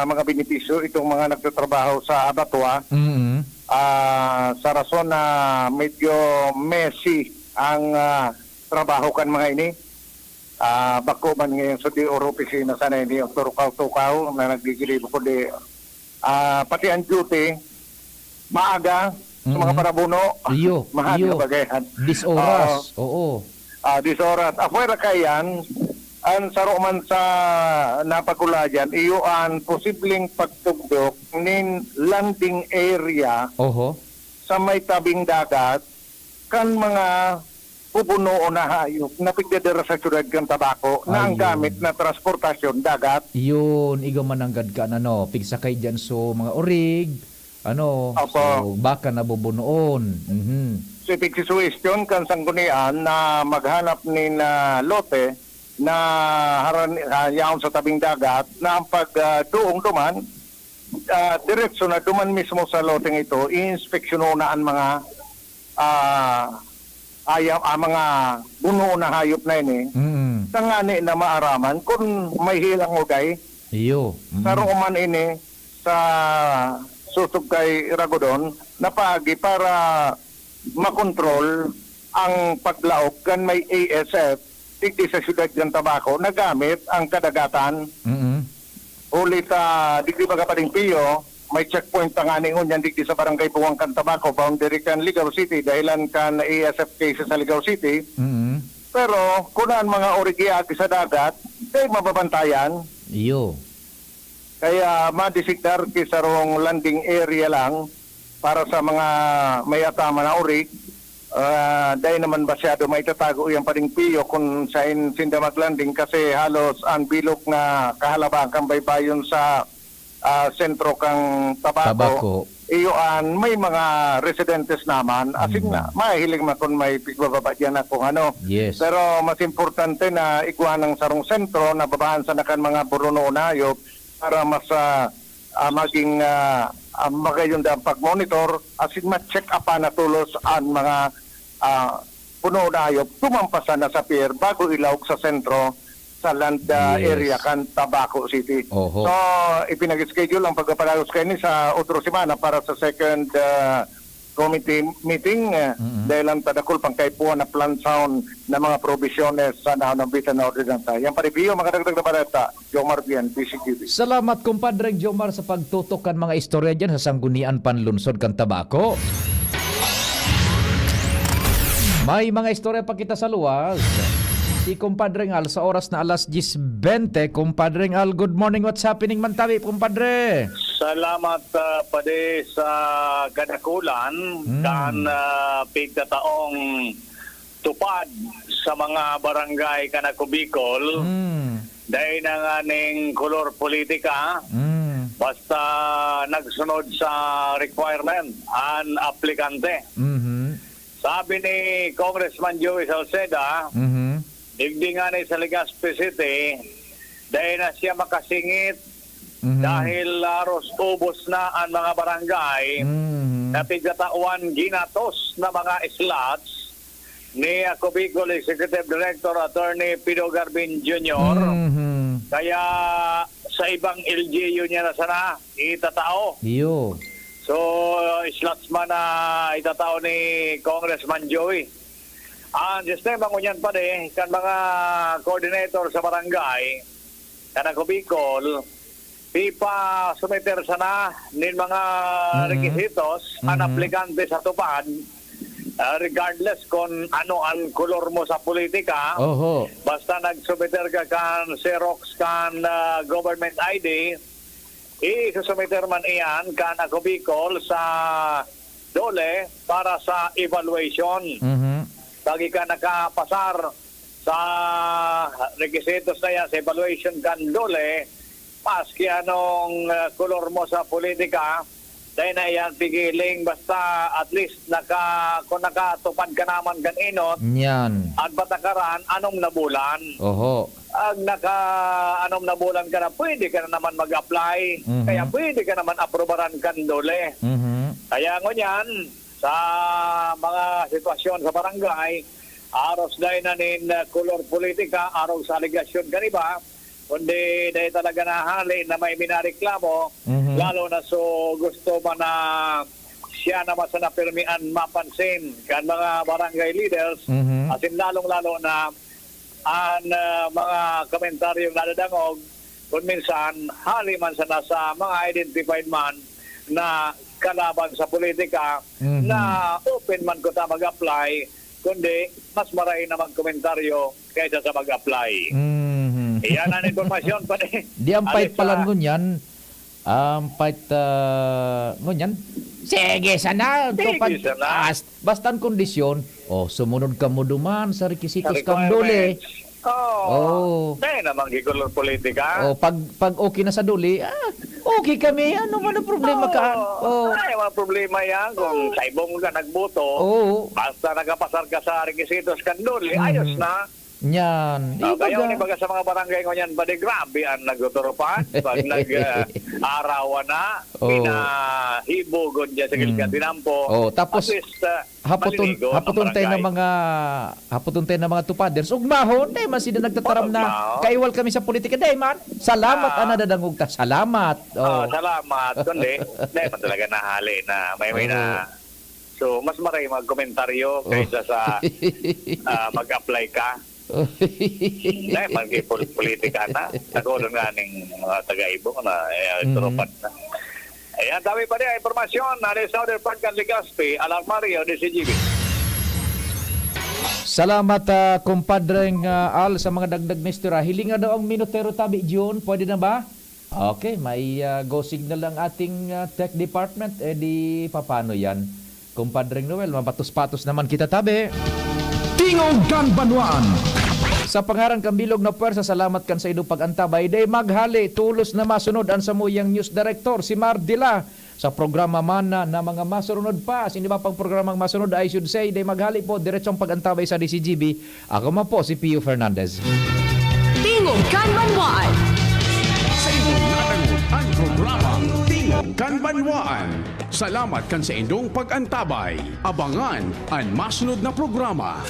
mga benepisyo itong mga nagtatrabaho sa abattoir. Mm. Ah, sa rason na medyo messy ang, ah, trabaho kan mga ini. Ah, bako man ngayon sa D O R opisina sana ini ang turukaw-tukaw na nagdideliver, kundi, ah, pati ang duty, maaga sa mga Mm. parabuno. Iyo, Mahal iyo. na bagayan. Dis oras, Oo. oo. Ah, dis oras. Afuera kayan, ang saro man sa napagkulayan, iyo ang posibleng pagtugdok nin landing area Oho. sa may tabing dagat kan mga bubunoon na hayop na pigdadara sa siyudad kan Tabaco na ang Ayun. gamit na transportasyon dagat. Yun, igwa man nanggad kan ano, pigsakay diyan so mga orig, ano, Opo. so baka na bubunoon. Mhm. So, ipigsusuwestiyon kan sanggunian na maghanap nin, ah, lote na haran-, ah, yaon sa tabing dagat na ang pag, ah, duong duman, ah, diretso na duman mismo sa loteng ito, iinspeksyonon na ang mga, ah, hayop, ah, mga bunoon na hayop na ini, Mm. tangani na maaraman kung may hilang o dai. Iyo. Mm. Saro man ini sa susog kay Ragodon na paagi para makontrol ang paglaog kan may A S F digdi sa siyudad kan Tabaco na gamit ang kadagatan. Mm. Huli ta digdi baga Pading Pio, may checkpoint pa ngani ngunyan digdi sa Barangay Buwang kan Tabaco, boundary kan Ligao City, dahilan kan A S F cases sa Ligao City. Mm. Pero kun ang mga origi agi sa dagat, dai mababantayan. Iyo. Kaya madesignar ki sarong landing area lang para sa mga may atama na orig. Ah, dai naman masyado maitatago yang Pading Pio kun sain sinda mag-landing kasi halos ang bilog na kahalaba kan baybayon sa, ah, sentro kan Tabaco. Tabaco. Iyo an may mga residentes naman, asin Mm. na, mahihiling man kun may pigbababa diyan na kung ano. Yes. Pero mas importante na igwa ng sarong sentro na babaan sana kan mga buruno na hayop para mas, ah, ah, maging, ah, ah, magayon ang pag-monitor asin ma-check up na tolos ang mga, ah, puno na hayop, tumampas sana sa pier bago ilaog sa sentro sa land, ah, Yes. area kan Tabaco City. Oho. So, ipinag-schedule ang pagpapadagos kaini sa otro semana para sa second, ah, committee meeting, ah, Mm-mm. dahil ang tadakul pang kaipuhan na plan sound na mga probisyones sa naunambitan na ordinansa. Yan, Pading Pio, mga dagdag na baleta. Jomar Bien, D C T V. Salamat, Kumpadreng Jomar, sa pagtutok kan mga istorya diyan sa Sanggunian Panlunsod kan Tabaco. May mga istorya pa kita sa luwas. Si Kumpadreng Al, sa oras na alas diyes bente, Kumpadreng Al, good morning, what's happening man tabi, Kumpadre? Salamat, ah, Padi, sa kadakulan Hmm. kan, ah, pigtataong tupad sa mga barangay kan Ako Bicol. Hmm. Dai na nganing kolor politika, Hmm. basta nagsunod sa requirement an aplikante. Mhm. Sabi ni Congressman Joey Salceda, Mhm. digdi ngani sa Legazpi City, dai na siya makasingit Mhm. dahil haros ubos na an mga barangay Mhm. na pigtatawan ginatos na mga slots ni Ako Bicol Executive Director Attorney Pido Garbin Junior. Mhm. Kaya sa ibang L G U niya na sana itatao. Iyo. So, slots man na itatao ni Congressman Joey. Ang sistema ngunyan pa di, kan mga coordinator sa barangay, kan Ako Bicol, ipasumiter sana nin mga Mhm. requisitos an Mhm. aplikante sa tupad, ah, regardless kung ano ang kolor mo sa politika, Oho. basta nagsumiter ka kan xerox kan, ah, government I D, isusumiter man iyan kan Ako Bicol sa DOLE para sa evaluation. Mhm. Pag ika nakapasar sa requisitos na yan sa evaluation kan DOLE, maski anong, ah, kolor mo sa politika, dai na iyan pigiling, basta at least naka-, kung nakatupad ka naman kan enot, Yan. ang patakaran, anom na bulan. Oho. Ang naka-anom na bulan ka na, pwede ka na naman mag-apply. Mhm. Kaya pwede ka naman aprobaran kan DOLE. Mhm. Kaya ngunyan, sa mga sitwasyon sa barangay, aros dai na nin, ah, kolor politika, arog sa alegasyon kan iba, kundi dai talaga nahali na may minareklamo, Mhm. lalo na so gusto man na siya naman sana pirmi an mapansin kan mga barangay leaders, Mhm. asin lalong-lalo na an, ah, mga komentaryong nadadangog, kun minsan, hali man sana sa mga identified man na kalaban sa politika, Mhm. na open man kuta mag-apply, kundi mas maray na magkomentaryo kaysa sa mag-apply. Mhm. Iyan an impormasyon, Padi. Di ang Alis pait sa palan ngunyan, Ampay ta ngunyan, sige sana, Sige tupad sana. as basta an kondisyon, oh, sumunod kamo duman sa requisitos kan DOLE. Requirements. Oo. Oo. Dai naman gikolor politika. Oh, pag, pag okay na sa DOLE, ah, okay kami. Ano man ang problema ka? Oo. Oh. Ay, mga problema yan. Kung Oo. sa ibong ka nagboto, Oo. basta nakapasar ka sa requisitos kan DOLE, Mm. ayos na. Yan. Ah, Iba kaya ka. ni baga sa mga barangay ngunyan, padi, grabe ang nagtuturupan pag nag, ah, arawan na, Oo. pinahibo gud dyan sa gilid Mm. ng tinampo. Oo, tapos At least, ah, hapoton, maliligo ang hapoton tayo ng barangay. mga, hapoton tayo ng mga tupaders. Ugmahon, dahil man sila nagtataram na Ugmahon. kaiwal kami sa politika. Dahil man, salamat Ah. ang nadadangog ta. Salamat. Ah, Oh. salamat. Kundi, dahil man talaga nahali na may, may Oo. na So, mas maray magkomentaryo Oh. kaysa sa, ah, mag-apply ka. Oh. Dahil man kay pol-, politika na. Ako doon nga ning mga taga-Ibong na, eh, Mhm. turupat na. Ayan, dami pa rin ang impormasyon. Nari sa Southern Park kan Legazpi, Alarmario, D C G B. Salamat, ah, kumpadreng, ah, Al, sa mga dagdag na istorya. Hilinga daw ang minutero tabi, Jun. Pwede na ba? Okay, may, ah, go signal ang ating, ah, tech department. Eh, di papaano yan? Kumpadreng Noel, mapatos-patos naman kita, tabi. Tingog kan Banwaan. Sa pangaran kan bilog na pwersa, salamat kan saindong pag-antabay. Dai maghali, tolos na masunod an samuyang news director, si Mar Dila, sa programa man na, na mga masurunod pa. Sa iba pang programang masunod, I should say, dai maghali po, diretsong pag-antabay sa D C G B. Ako man po, si Pio Fernandez. Tingog kan Banwaan. Sa inyong natanggap ang programang Tingog kan Banwaan. Salamat kan saindong pag-antabay. Abangan an masunod na programa.